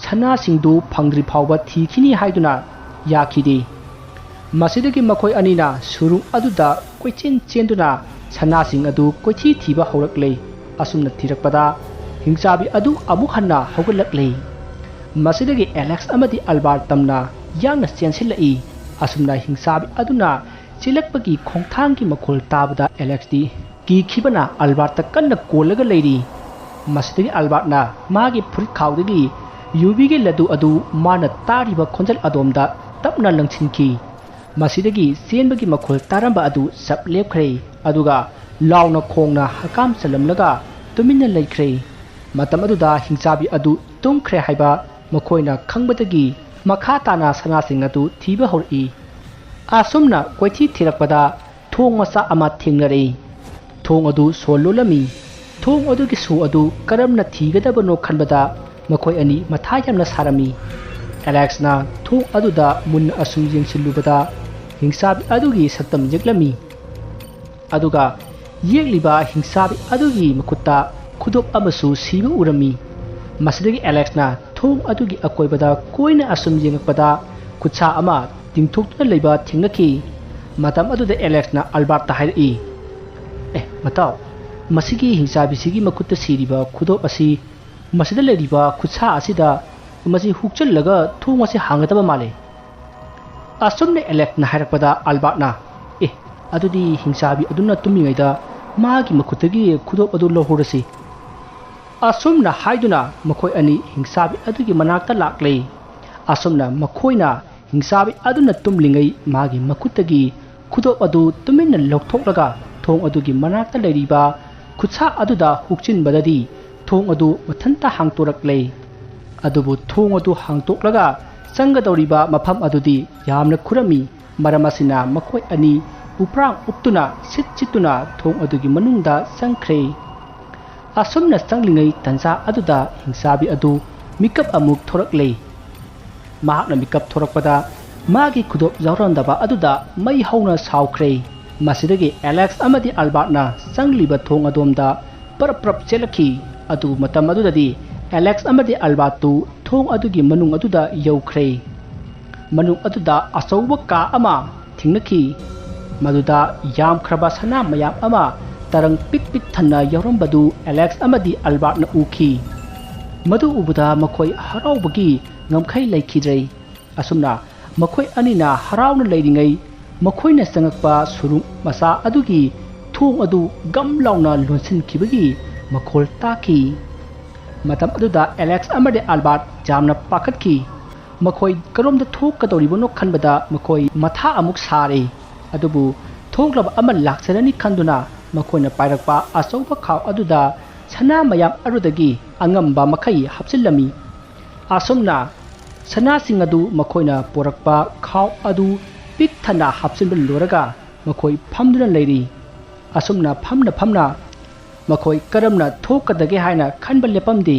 ꯁꯅꯥꯁꯤꯡꯗꯨ ꯐꯪꯗ꯭ꯔꯤ ꯐꯥꯎꯕ ꯊꯤꯈꯤꯅꯤ ꯍꯥꯏꯗꯨꯅ ꯌꯥꯈꯤꯗꯦ꯫ ꯃꯁꯤꯗꯒꯤ ꯃꯈꯣꯏ ꯑꯅꯤꯅ ꯁꯨꯔꯨꯡ ꯑꯗꯨꯗ ꯀꯣꯏꯆꯦꯟ ꯆꯦꯟꯗꯨꯅ ꯁꯅꯥꯁꯤꯡ ꯑꯗꯨ ꯀꯣꯏꯊꯤ ꯊꯤꯕ ꯍꯧꯔꯛꯂꯦ꯫ ꯑꯁꯨꯝꯅ ꯊꯤꯔꯛꯄꯗ ꯍꯤꯡꯆꯥꯕꯤ ꯑꯗꯨ ꯑꯃꯨꯛ ꯍꯟꯅ ꯍꯧꯒꯠꯂꯛꯂꯦ꯫ ꯃꯁꯤꯗꯒꯤ ꯑꯦꯂꯦꯛꯁ ꯑꯃꯗꯤ ꯑꯜꯕꯥꯔꯠ ꯇꯝꯅ ꯌꯥꯡꯅ ꯆꯦꯟꯁꯤꯜꯂꯛꯏ꯫ ꯑꯁꯨꯝꯅ ꯍꯤꯡꯆꯥꯕꯤ ꯑꯗꯨꯅ ꯆꯦꯜꯂꯛꯄꯒꯤ ꯈꯣꯡꯊꯥꯡꯒꯤ ꯃꯈꯣꯜ ꯇꯥꯕꯗ ꯑꯦꯂꯦꯛꯁꯇꯤ ꯀꯤꯈꯤꯕꯅ ꯑꯜꯕꯥꯔꯠꯇ ꯀꯟꯅ ꯀꯣꯜꯂꯒ ꯂꯩꯔꯤ꯫ ꯃꯁꯤꯗꯒꯤ ꯑꯜꯕꯥꯔꯠꯅ ꯃꯥꯒꯤ ꯐꯨꯔꯤꯠ ꯈꯥꯎꯗꯒꯤ ꯌꯨꯕꯤꯒꯤ ꯂꯗꯨ ꯑꯗꯨ ꯃꯥꯅ ꯇꯥꯔꯤꯕ ꯈꯣꯟꯖꯦꯜ ꯑꯗꯣꯝꯗ ꯇꯞꯅ ꯂꯪꯁꯤꯟꯈꯤ꯫ ꯃꯁꯤꯗꯒꯤ ꯆꯦꯟꯕꯒꯤ ꯃꯈꯣꯜ ꯇꯥꯔꯝꯕ ꯑꯗꯨ ꯆꯞ ꯂꯦꯞꯈ꯭ꯔꯦ꯫ ꯑꯗꯨꯒ ꯂꯥꯎꯅ ꯈꯣꯡꯅ ꯍꯀꯥꯝ ꯆꯜꯂꯝꯂꯒ ꯇꯨꯃꯤꯟꯅ ꯂꯩꯈ꯭ꯔꯦ꯫ ꯃꯇꯝ ꯑꯗꯨꯗ ꯍꯤꯡꯆꯥꯕꯤ ꯑꯗꯨ ꯇꯨꯝꯈ꯭ꯔꯦ ꯍꯥꯏꯕ ꯃꯈꯣꯏꯅ ꯈꯪꯕꯗꯒꯤ ꯃꯈꯥ ꯇꯥꯅ ꯁꯅꯥꯁꯤꯡ ꯑꯗꯨ ꯊꯤꯕ ꯍꯧꯔꯛꯏ꯫ ꯑꯁꯨꯝꯅ ꯀꯣꯏꯊꯤ ꯊꯤꯔꯛꯄꯗ ꯊꯣꯡ ꯃꯆꯥ ꯑꯃ ꯊꯦꯡꯅꯔꯛꯏ꯫ ꯊꯣꯡ ꯑꯗꯨ ꯁꯣ ꯂꯣꯜꯂꯝꯃꯤ꯫ ꯊꯣꯡ ꯑꯗꯨꯒꯤ ꯁꯣ ꯑꯗꯨ ꯀꯔꯝꯅ ꯊꯤꯒꯗꯕꯅꯣ ꯈꯟꯕꯗ ꯃꯈꯣꯏ ꯑꯅꯤ ꯃꯊꯥ ꯌꯥꯝꯅ ꯁꯥꯔꯝꯃꯤ꯫ ꯑꯦꯂꯦꯛꯁꯅ ꯊꯣꯡ ꯑꯗꯨꯗ ꯃꯨꯟꯅ ꯑꯁꯨꯝ ꯌꯦꯡꯁꯤꯜꯂꯨꯕꯗ ꯍꯤꯡꯆꯥꯕꯤ ꯑꯗꯨꯒꯤ ꯁꯛꯇꯝ ꯌꯦꯛꯂꯝꯃꯤ꯫ ꯑꯗꯨꯒ ꯌꯦꯛꯂꯤꯕ ꯍꯤꯡꯆꯥꯕꯤ ꯑꯗꯨꯒꯤ ꯃꯈꯨꯠꯇ ꯈꯨꯗꯣꯞ ꯑꯃꯁꯨ ꯁꯤꯕ ꯎꯔꯝꯃꯤ꯫ ꯃꯁꯤꯗꯒꯤ ꯑꯦꯂꯦꯛꯁꯅ ꯊꯣꯡ ꯑꯗꯨꯒꯤ ꯑꯀꯣꯏꯕꯗ ꯀꯣꯏꯅ ꯑꯁꯨꯝ ꯌꯦꯡꯂꯛꯄꯗ ꯈꯨꯠꯁꯥ ꯑꯃ ꯇꯤꯡꯊꯣꯛꯇꯨꯅ ꯂꯩꯕ ꯊꯦꯡꯅꯈꯤ꯫ ꯃꯇꯝ ꯑꯗꯨꯗ ꯑꯦꯂꯦꯛꯁꯅ ꯑꯜꯕꯥꯔꯠꯇ ꯍꯥꯏꯔꯛꯏ, "ꯑꯦ, ꯃꯇꯥꯎ, "ꯃꯁꯤꯒꯤ ꯍꯤꯡꯆꯥꯕꯤꯁꯤꯒꯤ ꯃꯈꯨꯠꯇ ꯁꯤꯔꯤꯕ ꯈꯨꯗꯣꯞ ꯑꯁꯤ ꯃꯁꯤꯗ ꯂꯩꯔꯤꯕ ꯈꯨꯠꯁꯥ ꯑꯁꯤꯗ ꯃꯁꯤ ꯍꯨꯛꯆꯜꯂꯒ ꯊꯣꯡ ꯑꯁꯤ ꯍꯥꯡꯒꯗꯕ ꯃꯥꯜꯂꯦ"꯫ ꯑꯁꯨꯝꯅ ꯑꯦꯂꯦꯛꯅ ꯍꯥꯏꯔꯛꯄꯗ ꯑꯜꯕꯥꯔꯠꯅ, "ꯑꯦ, ꯑꯗꯨꯗꯤ ꯍꯤꯡꯆꯥꯕꯤ ꯑꯗꯨꯅ ꯇꯨꯝꯃꯤꯉꯩꯗ ꯃꯥꯒꯤ ꯃꯈꯨꯠꯇꯒꯤ ꯈꯨꯗꯣꯞ ꯑꯗꯨ ꯂꯧꯍꯧꯔꯁꯤ"꯫ ꯑꯁꯨꯝꯅ ꯍꯥꯏꯗꯨꯅ ꯃꯈꯣꯏ ꯑꯅꯤ ꯍꯤꯡꯆꯥꯕꯤ ꯑꯗꯨꯒꯤ ꯃꯅꯥꯛꯇ ꯂꯥꯛꯂꯦ꯫ ꯑꯁꯨꯝꯅ ꯃꯈꯣꯏꯅ ꯍꯤꯡꯆꯥꯕꯤ ꯑꯗꯨꯅ ꯇꯨꯝꯂꯤꯉꯩ ꯃꯥꯒꯤ ꯃꯈꯨꯠꯇꯒꯤ ꯈꯨꯗꯣꯞ ꯑꯗꯨ ꯇꯨꯃꯤꯟꯅ ꯂꯧꯊꯣꯛꯂꯒ ꯊꯣꯡ ꯑꯗꯨꯒꯤ ꯃꯅꯥꯛꯇ ꯂꯩꯔꯤꯕ ꯈꯨꯠꯁꯥ ꯑꯗꯨꯗ ꯍꯨꯛꯆꯤꯟꯕꯗꯗꯤ ꯊꯣꯡ ꯑꯗꯨ ꯃꯊꯟꯇ ꯍꯥꯡꯇꯣꯔꯛꯂꯦ꯫ ꯑꯗꯨꯕꯨ ꯊꯣꯡ ꯑꯗꯨ ꯍꯥꯡꯇꯣꯛꯂꯒ ꯆꯪꯒꯗꯧꯔꯤꯕ ꯃꯐꯝ ꯑꯗꯨꯗꯤ ꯌꯥꯝꯅ ꯈꯨꯔꯝꯃꯤ, ꯃꯔꯝ ꯑꯁꯤꯅ ꯃꯈꯣꯏ ꯑꯅꯤ ꯎꯄ꯭ꯔꯥꯡ ꯎꯞꯇꯨꯅ ꯁꯤꯠ ꯁꯤꯠꯇꯨꯅ ꯊꯣꯡ ꯑꯗꯨꯒꯤ ꯃꯅꯨꯡꯗ ꯆꯪꯈ꯭ꯔꯦ꯫ ꯑꯁꯨꯝꯅ ꯆꯪꯂꯤꯉꯩ ꯇꯟꯖꯥ ꯑꯗꯨꯗ ꯍꯤꯡꯆꯥꯕꯤ ꯑꯗꯨ ꯃꯤꯀꯞ ꯑꯃꯨꯛ ꯊꯣꯔꯛꯂꯦ꯫ ꯃꯍꯥꯛꯅ ꯃꯤꯀꯞ ꯊꯣꯔꯛꯄꯗ ꯃꯥꯒꯤ ꯈꯨꯗꯣꯞ ꯌꯥꯎꯔꯝꯗꯕ ꯑꯗꯨꯗ ꯃꯩ ꯍꯧꯅ ꯁꯥꯎꯈ꯭ꯔꯦ꯫ ꯃꯁꯤꯗꯒꯤ ꯑꯦꯂꯦꯛꯁ ꯑꯃꯗꯤ ꯑꯜꯕꯥꯔꯠꯅ ꯆꯪꯂꯤꯕ ꯊꯣꯡ ꯑꯗꯣꯝꯗ ꯄꯔꯞ ꯄꯔꯞ ꯆꯦꯜꯂꯛꯈꯤ꯫ ꯑꯗꯨꯕꯨ ꯃꯇꯝ ꯑꯗꯨꯗꯗꯤ ꯑꯦꯂꯦꯛꯁ ꯑꯃꯗꯤ ꯑꯜꯕꯥꯔꯠꯇꯨ ꯊꯣꯡ ꯑꯗꯨꯒꯤ ꯃꯅꯨꯡ ꯑꯗꯨꯗ ꯌꯧꯈ꯭ꯔꯦ꯫ ꯃꯅꯨꯡ ꯑꯗꯨꯗ ꯑꯆꯧꯕ ꯀꯥ ꯑꯃ ꯊꯦꯡꯅꯈꯤ꯫ ꯃꯗꯨꯗ ꯌꯥꯝꯈ꯭ꯔꯕ ꯁꯅꯥ ꯃꯌꯥꯝ ꯑꯃ ꯇꯔꯪ ꯄꯤꯛ ꯄꯤꯛ ꯊꯟꯅ ꯌꯥꯎꯔꯝꯕꯗꯨ ꯑꯦꯂꯦꯛꯁ ꯑꯃꯗꯤ ꯑꯜꯕꯥꯔꯠꯅ ꯎꯈꯤ꯫ ꯃꯗꯨ ꯎꯕꯗ ꯃꯈꯣꯏ ꯍꯔꯥꯎꯕꯒꯤ ꯉꯝꯈꯩ ꯂꯩꯈꯤꯗ꯭ꯔꯦ꯫ ꯑꯁꯨꯝꯅ ꯃꯈꯣꯏ ꯑꯅꯤꯅ ꯍꯔꯥꯎꯅ ꯂꯩꯔꯤꯉꯩ ꯃꯈꯣꯏꯅ ꯆꯪꯉꯛꯄ ꯁꯨꯔꯨꯡ ꯃꯆꯥ ꯑꯗꯨꯒꯤ ꯊꯣꯡ ꯑꯗꯨ ꯒꯝ ꯂꯥꯎꯅ ꯂꯣꯟꯁꯤꯟꯈꯤꯕꯒꯤ ꯃꯈꯣꯜ ꯇꯥꯈꯤ꯫ ꯃꯇꯝ ꯑꯗꯨꯗ ꯑꯦꯂꯦꯛꯁ ꯑꯃꯗꯤ ꯑꯜꯕꯥꯔꯠ ꯌꯥꯝꯅ ꯄꯥꯈꯠꯈꯤ꯫ ꯃꯈꯣꯏ ꯀꯔꯣꯝꯗ ꯊꯣꯛꯀꯗꯧꯔꯤꯕꯅꯣ ꯈꯟꯕꯗ ꯃꯈꯣꯏ ꯃꯊꯥ ꯑꯃꯨꯛ ꯁꯥꯔꯦ꯫ ꯑꯗꯨꯕꯨ ꯊꯣꯛꯂꯕ ꯑꯃ ꯂꯥꯛꯆꯔꯅꯤ ꯈꯟꯗꯨꯅ ꯃꯈꯣꯏꯅ ꯄꯥꯏꯔꯛꯄ ꯑꯆꯧꯕ ꯈꯥꯎ ꯑꯗꯨꯗ ꯁꯅꯥ ꯃꯌꯥꯝ ꯑꯗꯨꯗꯒꯤ ꯑꯉꯝꯕ ꯃꯈꯩ ꯍꯥꯞꯆꯤꯜꯂꯝꯃꯤ꯫ ꯑꯁꯨꯝꯅ ꯁꯅꯥꯁꯤꯡ ꯑꯗꯨ ꯃꯈꯣꯏꯅ ꯄꯨꯔꯛꯄ ꯈꯥꯎ ꯑꯗꯨ ꯄꯤꯛ ꯊꯟꯅ ꯍꯥꯞꯆꯤꯟꯕ ꯂꯣꯏꯔꯒ ꯃꯈꯣꯏ ꯐꯝꯗꯨꯅ ꯂꯩꯔꯤ꯫ ꯑꯁꯨꯝꯅ ꯐꯝꯅ ꯐꯝꯅ ꯃꯈꯣꯏ ꯀꯔꯝꯅ ꯊꯣꯛꯀꯗꯒꯦ ꯍꯥꯏꯅ ꯈꯟꯕ ꯂꯦꯞꯄꯝꯗꯦ꯫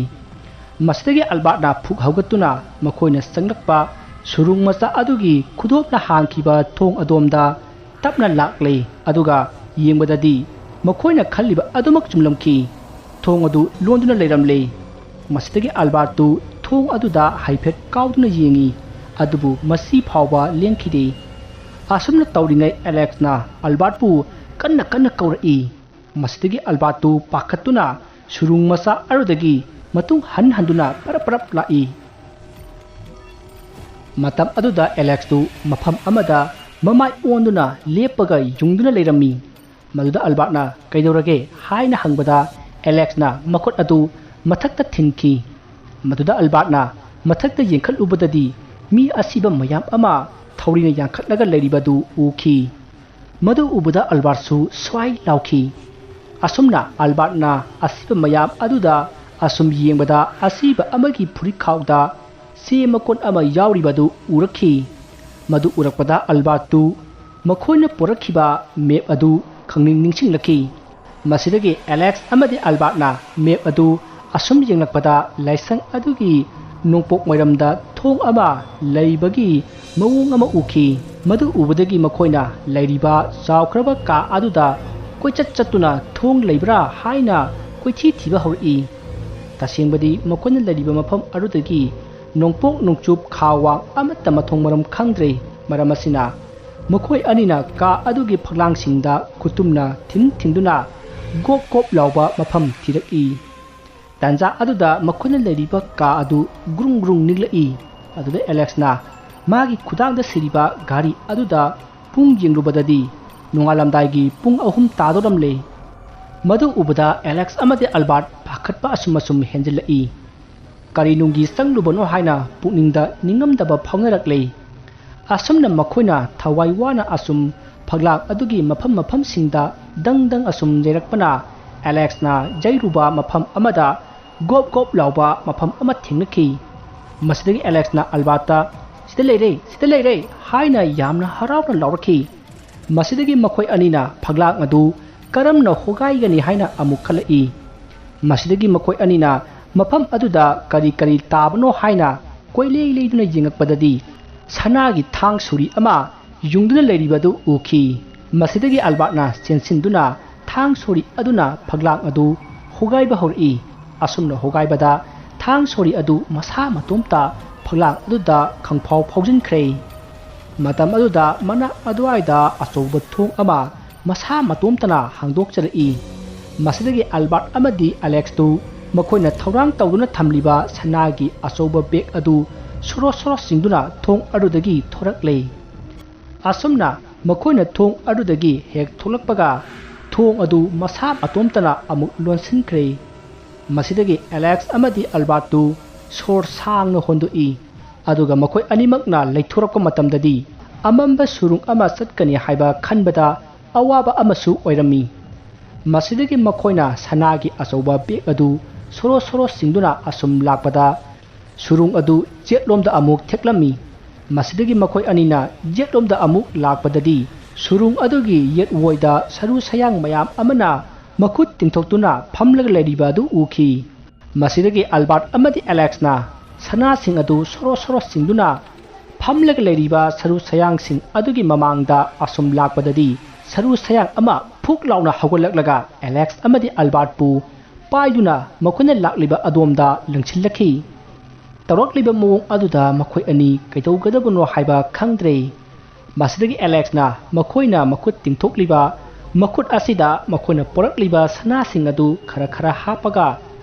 ꯃꯁꯤꯗꯒꯤ ꯑꯜꯕꯥꯔꯠꯅ ꯐꯨꯛ ꯍꯧꯒꯠꯇꯨꯅ ꯃꯈꯣꯏꯅ ꯆꯪꯂꯛꯄ ꯁꯨꯔꯨꯡ ꯃꯆꯥ ꯑꯗꯨꯒꯤ ꯈꯨꯗꯣꯞꯅ ꯍꯥꯡꯈꯤꯕ ꯊꯣꯡ ꯑꯗꯣꯝꯗ ꯇꯞꯅ ꯂꯥꯛꯂꯦ꯫ ꯑꯗꯨꯒ ꯌꯦꯡꯕꯗꯗꯤ ꯃꯈꯣꯏꯅ ꯈꯜꯂꯤꯕ ꯑꯗꯨꯃꯛ ꯆꯨꯝꯂꯝꯈꯤ꯫ ꯊꯣꯡ ꯑꯗꯨ ꯂꯣꯟꯗꯨꯅ ꯂꯩꯔꯝꯂꯦ꯫ ꯃꯁꯤꯗꯒꯤ ꯑꯜꯕꯥꯔꯠꯇꯨ ꯊꯣꯡ ꯑꯗꯨꯗ ꯍꯥꯏꯐꯦꯠ ꯀꯥꯎꯗꯨꯅ ꯌꯦꯡꯉꯤ, ꯑꯗꯨꯕꯨ ꯃꯁꯤ ꯐꯥꯎꯕ ꯂꯦꯡꯈꯤꯗꯦ꯫ ꯑꯁꯨꯝꯅ ꯇꯧꯔꯤꯉꯩ ꯑꯦꯂꯦꯛꯁꯅ ꯑꯜꯕꯥꯔꯠꯄꯨ ꯀꯟꯅ ꯀꯟꯅ ꯀꯧꯔꯛꯏ꯫ ꯃꯁꯤꯗꯒꯤ ꯑꯜꯕꯥꯔꯠꯇꯨ ꯄꯥꯈꯠꯇꯨꯅ ꯁꯨꯔꯨꯡ ꯃꯆꯥ ꯑꯗꯨꯗꯒꯤ ꯃꯇꯨꯡ ꯍꯟ ꯍꯟꯗꯨꯅ ꯄꯔꯞ ꯄꯔꯞ ꯂꯥꯛꯏ꯫ ꯃꯇꯝ ꯑꯗꯨꯗ ꯑꯦꯂꯦꯛꯁꯇꯨ ꯃꯐꯝ ꯑꯃꯗ ꯃꯃꯥꯏ ꯑꯣꯟꯗꯨꯅ ꯂꯦꯞꯄꯒ ꯌꯨꯡꯗꯨꯅ ꯂꯩꯔꯝꯃꯤ꯫ ꯃꯗꯨꯗ ꯑꯜꯕꯥꯔꯠꯅ "ꯀꯩꯗꯧꯔꯒꯦ?" ꯍꯥꯏꯅ ꯍꯪꯕꯗ, ꯑꯦꯂꯦꯛꯁꯅ ꯃꯈꯨꯠ ꯑꯗꯨ ꯃꯊꯛꯇ ꯊꯤꯟꯈꯤ꯫ ꯃꯗꯨꯗ ꯑꯜꯕꯥꯔꯠꯅ ꯃꯊꯛꯇ ꯌꯦꯡꯈꯠꯂꯨꯕꯗꯗꯤ, ꯃꯤ ꯑꯁꯤꯕ ꯃꯌꯥꯝ ꯑꯃ ꯊꯧꯔꯤꯅ ꯌꯥꯟꯈꯠꯂꯒ ꯂꯩꯔꯤꯕꯗꯨ ꯎꯈꯤ꯫ ꯃꯗꯨ ꯎꯕꯗ ꯑꯜꯕꯥꯔꯠꯁꯨ ꯁ꯭ꯋꯥꯏ ꯂꯥꯎꯈꯤ꯫ ꯑꯁꯨꯝꯅ ꯑꯜꯕꯥꯔꯠꯅ ꯑꯁꯤꯕ ꯃꯌꯥꯝ ꯑꯗꯨꯗ ꯑꯁꯨꯝ ꯌꯦꯡꯕꯗ, ꯑꯁꯤꯕ ꯑꯃꯒꯤ ꯐꯨꯔꯤꯠꯈꯥꯎꯗ ꯆꯦ ꯃꯀꯣꯟ ꯑꯃ ꯌꯥꯎꯔꯤꯕꯗꯨ ꯎꯔꯛꯈꯤ꯫ ꯃꯗꯨ ꯎꯔꯛꯄꯗ ꯑꯜꯕꯥꯔꯠꯇꯨ ꯃꯈꯣꯏꯅ ꯄꯨꯔꯛꯈꯤꯕ ꯃꯦꯞ ꯑꯗꯨ ꯈꯪꯅꯤꯡ ꯅꯤꯡꯁꯤꯡꯂꯛꯈꯤ꯫ ꯃꯁꯤꯗꯒꯤ ꯑꯦꯂꯦꯛꯁ ꯑꯃꯗꯤ ꯑꯜꯕꯥꯔꯠꯅ ꯃꯦꯞ ꯑꯗꯨ ꯑꯁꯨꯝ ꯌꯦꯡꯂꯛꯄꯗ, ꯂꯥꯏꯁꯪ ꯑꯗꯨꯒꯤ ꯅꯣꯡꯄꯣꯛ ꯃꯥꯏꯔꯝꯗ ꯊꯣꯡ ꯑꯃ ꯂꯩꯕꯒꯤ ꯃꯑꯣꯡ ꯑꯃ ꯎꯈꯤ꯫ ꯃꯗꯨ ꯎꯕꯗꯒꯤ ꯃꯈꯣꯏꯅ ꯂꯩꯔꯤꯕ ꯆꯥꯎꯈ꯭ꯔꯕ ꯀꯥ ꯑꯗꯨꯗ ꯀꯣꯏꯆꯠ ꯆꯠꯇꯨꯅ ꯊꯣꯡ ꯂꯩꯕ꯭ꯔꯥ ꯍꯥꯏꯅ ꯀꯣꯏꯊꯤ ꯊꯤꯕ ꯍꯧꯔꯛꯏ꯫ ꯇꯁꯦꯡꯕꯗꯤ, ꯃꯈꯣꯏꯅ ꯂꯩꯔꯤꯕ ꯃꯐꯝ ꯑꯗꯨꯗꯒꯤ ꯅꯣꯡꯄꯣꯛ ꯅꯣꯡꯆꯨꯞ ꯈꯥ ꯋꯥꯡ ꯑꯃꯠꯇ ꯃꯊꯣꯡ ꯃꯔꯝ ꯈꯪꯗ꯭ꯔꯦ꯫ ꯃꯔꯝ ꯑꯁꯤꯅ, ꯃꯈꯣꯏ ꯑꯅꯤꯅ ꯀꯥ ꯑꯗꯨꯒꯤ ꯐꯛꯂꯥꯡꯁꯤꯡꯗ ꯈꯨꯇꯨꯝꯅ ꯊꯤꯟ ꯊꯤꯟꯗꯨꯅ ꯒꯣꯞ ꯒꯣꯞ ꯂꯥꯎꯕ ꯃꯐꯝ ꯊꯤꯔꯛꯏ꯫ ꯇꯥꯟꯖꯥ ꯑꯗꯨꯗ ꯃꯈꯣꯏꯅ ꯂꯩꯔꯤꯕ ꯀꯥ ꯑꯗꯨ ꯒ꯭ꯔꯨꯡ ꯒ꯭ꯔꯨꯡ ꯅꯤꯛꯂꯛꯏ꯫ ꯑꯗꯨꯗ ꯑꯦꯂꯦꯛꯁꯅ ꯃꯥꯒꯤ ꯈꯨꯗꯥꯡꯗ ꯁꯤꯔꯤꯕ ꯘꯔꯤ ꯑꯗꯨꯗ ꯄꯨꯡ ꯌꯦꯡꯂꯨꯕꯗꯗꯤ, ꯅꯣꯡꯉꯥꯜꯂꯝꯗꯥꯏꯒꯤ ꯄꯨꯡ ꯑꯍꯨꯝ ꯇꯥꯗꯧꯔꯝꯂꯦ꯫ ꯃꯗꯨ ꯎꯕꯗ ꯑꯦꯂꯦꯛꯁ ꯑꯃꯗꯤ ꯑꯜꯕꯥꯔꯠ ꯄꯥꯈꯠꯄ ꯑꯁꯨꯝ ꯑꯁꯨꯝ ꯍꯦꯟꯖꯤꯜꯂꯛꯏ꯫ ꯀꯔꯤ ꯅꯨꯡꯒꯤ ꯆꯪꯂꯨꯕꯅꯣ ꯍꯥꯏꯅ ꯄꯨꯛꯅꯤꯡꯗ ꯅꯤꯡꯉꯝꯗꯕ ꯐꯥꯎꯅꯔꯛꯂꯦ꯫ ꯑꯁꯨꯝꯅ ꯃꯈꯣꯏꯅ ꯊꯋꯥꯏ ꯋꯥꯅ ꯑꯁꯨꯝ ꯐꯛꯂꯥꯡ ꯑꯗꯨꯒꯤ ꯃꯐꯝ ꯃꯐꯝꯁꯤꯡꯗ ꯗꯪ ꯗꯪ ꯑꯁꯨꯝ ꯌꯩꯔꯛꯄꯅ, ꯑꯦꯂꯦꯛꯁꯅ ꯌꯩꯔꯨꯕ ꯃꯐꯝ ꯑꯃꯗ ꯒꯣꯞ ꯒꯣꯞ ꯂꯥꯎꯕ ꯃꯐꯝ ꯑꯃ ꯊꯦꯡꯅꯈꯤ꯫ ꯃꯁꯤꯗꯒꯤ ꯑꯦꯂꯦꯛꯁꯅ ꯑꯜꯕꯥꯔꯠꯇ, "ꯁꯤꯗ ꯂꯩꯔꯦ, ꯁꯤꯗ ꯂꯩꯔꯦ!" ꯍꯥꯏꯅ ꯌꯥꯝꯅ ꯍꯔꯥꯎꯅ ꯂꯥꯎꯔꯛꯈꯤ꯫ ꯃꯁꯤꯗꯒꯤ ꯃꯈꯣꯏ ꯑꯅꯤꯅ ꯐꯛꯂꯥꯡ ꯑꯗꯨ ꯀꯔꯝꯅ ꯍꯣꯒꯥꯏꯒꯅꯤ ꯍꯥꯏꯅ ꯑꯃꯨꯛ ꯈꯜꯂꯛꯏ꯫ ꯃꯁꯤꯗꯒꯤ ꯃꯈꯣꯏ ꯑꯅꯤꯅ ꯃꯐꯝ ꯑꯗꯨꯗ ꯀꯔꯤ ꯀꯔꯤ ꯇꯥꯕꯅꯣ ꯍꯥꯏꯅ ꯀꯣꯏꯂꯦꯡ ꯂꯦꯡꯗꯨꯅ ꯌꯦꯡꯉꯛꯄꯗꯗꯤ, ꯁꯅꯥꯒꯤ ꯊꯥꯡ ꯁꯣꯔꯤ ꯑꯃ ꯌꯨꯡꯗꯨꯅ ꯂꯩꯔꯤꯕꯗꯨ ꯎꯈꯤ꯫ ꯃꯁꯤꯗꯒꯤ ꯑꯜꯕꯥꯔꯠꯅ ꯆꯦꯟꯁꯤꯟꯗꯨꯅ ꯊꯥꯡ ꯁꯣꯔꯤ ꯑꯗꯨꯅ ꯐꯛꯂꯥꯡ ꯑꯗꯨ ꯍꯣꯒꯥꯏꯕ ꯍꯧꯔꯛꯏ꯫ ꯑꯁꯨꯝꯅ ꯍꯣꯒꯥꯏꯕꯗ, ꯊꯥꯡ ꯁꯣꯔꯤ ꯑꯗꯨ ꯃꯁꯥ ꯃꯇꯣꯝꯇ ꯐꯛꯂꯥꯡ ꯑꯗꯨꯗ ꯈꯪꯐꯥꯎ ꯐꯥꯎꯖꯤꯟꯈ꯭ꯔꯦ꯫ ꯃꯇꯝ ꯑꯗꯨꯗ ꯃꯅꯥꯛ ꯑꯗꯨꯋꯥꯏꯗ ꯑꯆꯧꯕ ꯊꯣꯡ ꯑꯃ ꯃꯁꯥ ꯃꯇꯣꯝꯇꯅ ꯍꯥꯡꯗꯣꯛꯆꯔꯛꯏ꯫ ꯃꯁꯤꯗꯒꯤ ꯑꯦꯜꯕꯥꯔꯠ ꯑꯃꯗꯤ ꯑꯦꯂꯦꯛꯁꯇꯨ ꯃꯈꯣꯏꯅ ꯊꯧꯔꯥꯡ ꯇꯧꯗꯨꯅ ꯊꯝꯂꯤꯕ ꯁꯅꯥꯒꯤ ꯑꯆꯧꯕ ꯕꯦꯒ ꯑꯗꯨ ꯁꯣꯔꯣ ꯁꯣꯔꯣ ꯆꯤꯡꯗꯨꯅ ꯊꯣꯡ ꯑꯗꯨꯗꯒꯤ ꯊꯣꯔꯛꯂꯦ꯫ ꯑꯁꯨꯝꯅ ꯃꯈꯣꯏꯅ ꯊꯣꯡ ꯑꯗꯨꯗꯒꯤ ꯍꯦꯛ ꯊꯣꯛꯂꯛꯄꯒ ꯊꯣꯡ ꯑꯗꯨ ꯃꯁꯥ ꯃꯇꯣꯝꯇꯅ ꯑꯃꯨꯛ ꯂꯣꯟꯁꯤꯟꯈ꯭ꯔꯦ꯫ ꯃꯁꯤꯗꯒꯤ ꯑꯦꯂꯦꯛꯁ ꯑꯃꯗꯤ ꯑꯦꯜꯕꯥꯔꯠꯇꯨ ꯁꯣꯔ ꯁꯥꯡꯅ ꯍꯣꯟꯗꯣꯛꯏ, ꯑꯗꯨꯒ ꯃꯈꯣꯏ ꯑꯅꯤꯃꯛꯅ ꯂꯩꯊꯣꯔꯛꯄ ꯃꯇꯝꯗꯗꯤ ꯑꯃꯝꯕ ꯁꯨꯔꯨꯡ ꯑꯃ ꯆꯠꯀꯅꯤ ꯍꯥꯏꯕ ꯈꯟꯕꯗ ꯑꯋꯥꯕ ꯑꯃꯁꯨ ꯑꯣꯏꯔꯝꯃꯤ꯫ ꯃꯁꯤꯗꯒꯤ ꯃꯈꯣꯏꯅ ꯁꯅꯥꯒꯤ ꯑꯆꯧꯕ ꯕꯦꯒ ꯑꯗꯨ ꯁꯣꯔꯣ ꯁꯣꯔꯣ ꯆꯤꯡꯗꯨꯅ ꯑꯁꯨꯝ ꯂꯥꯛꯄꯗ ꯁꯨꯔꯨꯡ ꯑꯗꯨ ꯌꯦꯠꯂꯣꯝꯗ ꯑꯃꯨꯛ ꯊꯦꯛꯂꯝꯃꯤ꯫ ꯃꯁꯤꯗꯒꯤ ꯃꯈꯣꯏ ꯑꯅꯤꯅ ꯌꯦꯠꯂꯣꯝꯗ ꯑꯃꯨꯛ ꯂꯥꯛꯄꯗꯗꯤ ꯁꯨꯔꯨꯡ ꯑꯗꯨꯒꯤ ꯌꯦꯠꯋꯣꯏꯗ ꯁꯔꯨ ꯁꯌꯥꯡ ꯃꯌꯥꯝ ꯑꯃꯅ ꯃꯈꯨꯠ ꯇꯤꯡꯊꯣꯛꯇꯨꯅ ꯐꯝꯂꯒ ꯂꯩꯔꯤꯕ ꯑꯗꯨ ꯎꯈꯤ꯫ ꯃꯁꯤꯗꯒꯤ ꯑꯦꯜꯕꯥꯔꯠ ꯑꯃꯗꯤ ꯑꯦꯂꯦꯛꯁꯅ ꯁꯅꯥꯁꯤꯡ ꯑꯗꯨ ꯁꯣꯔꯣ ꯁꯣꯔꯣ ꯆꯤꯡꯗꯨꯅ ꯐꯝꯂꯒ ꯂꯩꯔꯤꯕ ꯁꯔꯨ ꯁꯌꯥꯡꯁꯤꯡ ꯑꯗꯨꯒꯤ ꯃꯃꯥꯡꯗ ꯑꯁꯨꯝ ꯂꯥꯛꯄꯗꯗꯤ ꯁꯔꯨ ꯁꯌꯥꯡ ꯑꯃ ꯐꯨꯛ ꯂꯥꯎꯅ ꯍꯧꯒꯠꯂꯛꯂꯒ ꯑꯦꯂꯦꯛꯁ ꯑꯃꯗꯤ ꯑꯦꯜꯕꯥꯔꯠꯄꯨ ꯄꯥꯏꯗꯨꯅ ꯃꯈꯣꯏꯅ ꯂꯥꯛꯂꯤꯕ ꯑꯗꯣꯝꯗ ꯂꯪꯁꯤꯜꯂꯛꯈꯤ꯫ ꯇꯧꯔꯛꯂꯤꯕ ꯃꯑꯣꯡ ꯑꯗꯨꯗ ꯃꯈꯣꯏ ꯑꯅꯤ ꯀꯩꯗꯧꯒꯗꯕꯅꯣ ꯍꯥꯏꯕ ꯈꯪꯗ꯭ꯔꯦ꯫ ꯃꯁꯤꯗꯒꯤ ꯑꯦꯂꯦꯛꯁꯅ ꯃꯈꯣꯏꯅ ꯃꯈꯨꯠ ꯇꯤꯡꯊꯣꯛꯂꯤꯕ ꯃꯈꯨꯠ ꯑꯁꯤꯗ ꯃꯈꯣꯏꯅ ꯄꯣꯔꯛꯂꯤꯕ ꯁꯅꯥꯁꯤꯡ ꯑꯗꯨ ꯈꯔ ꯈꯔ ꯍꯥꯞꯄꯒ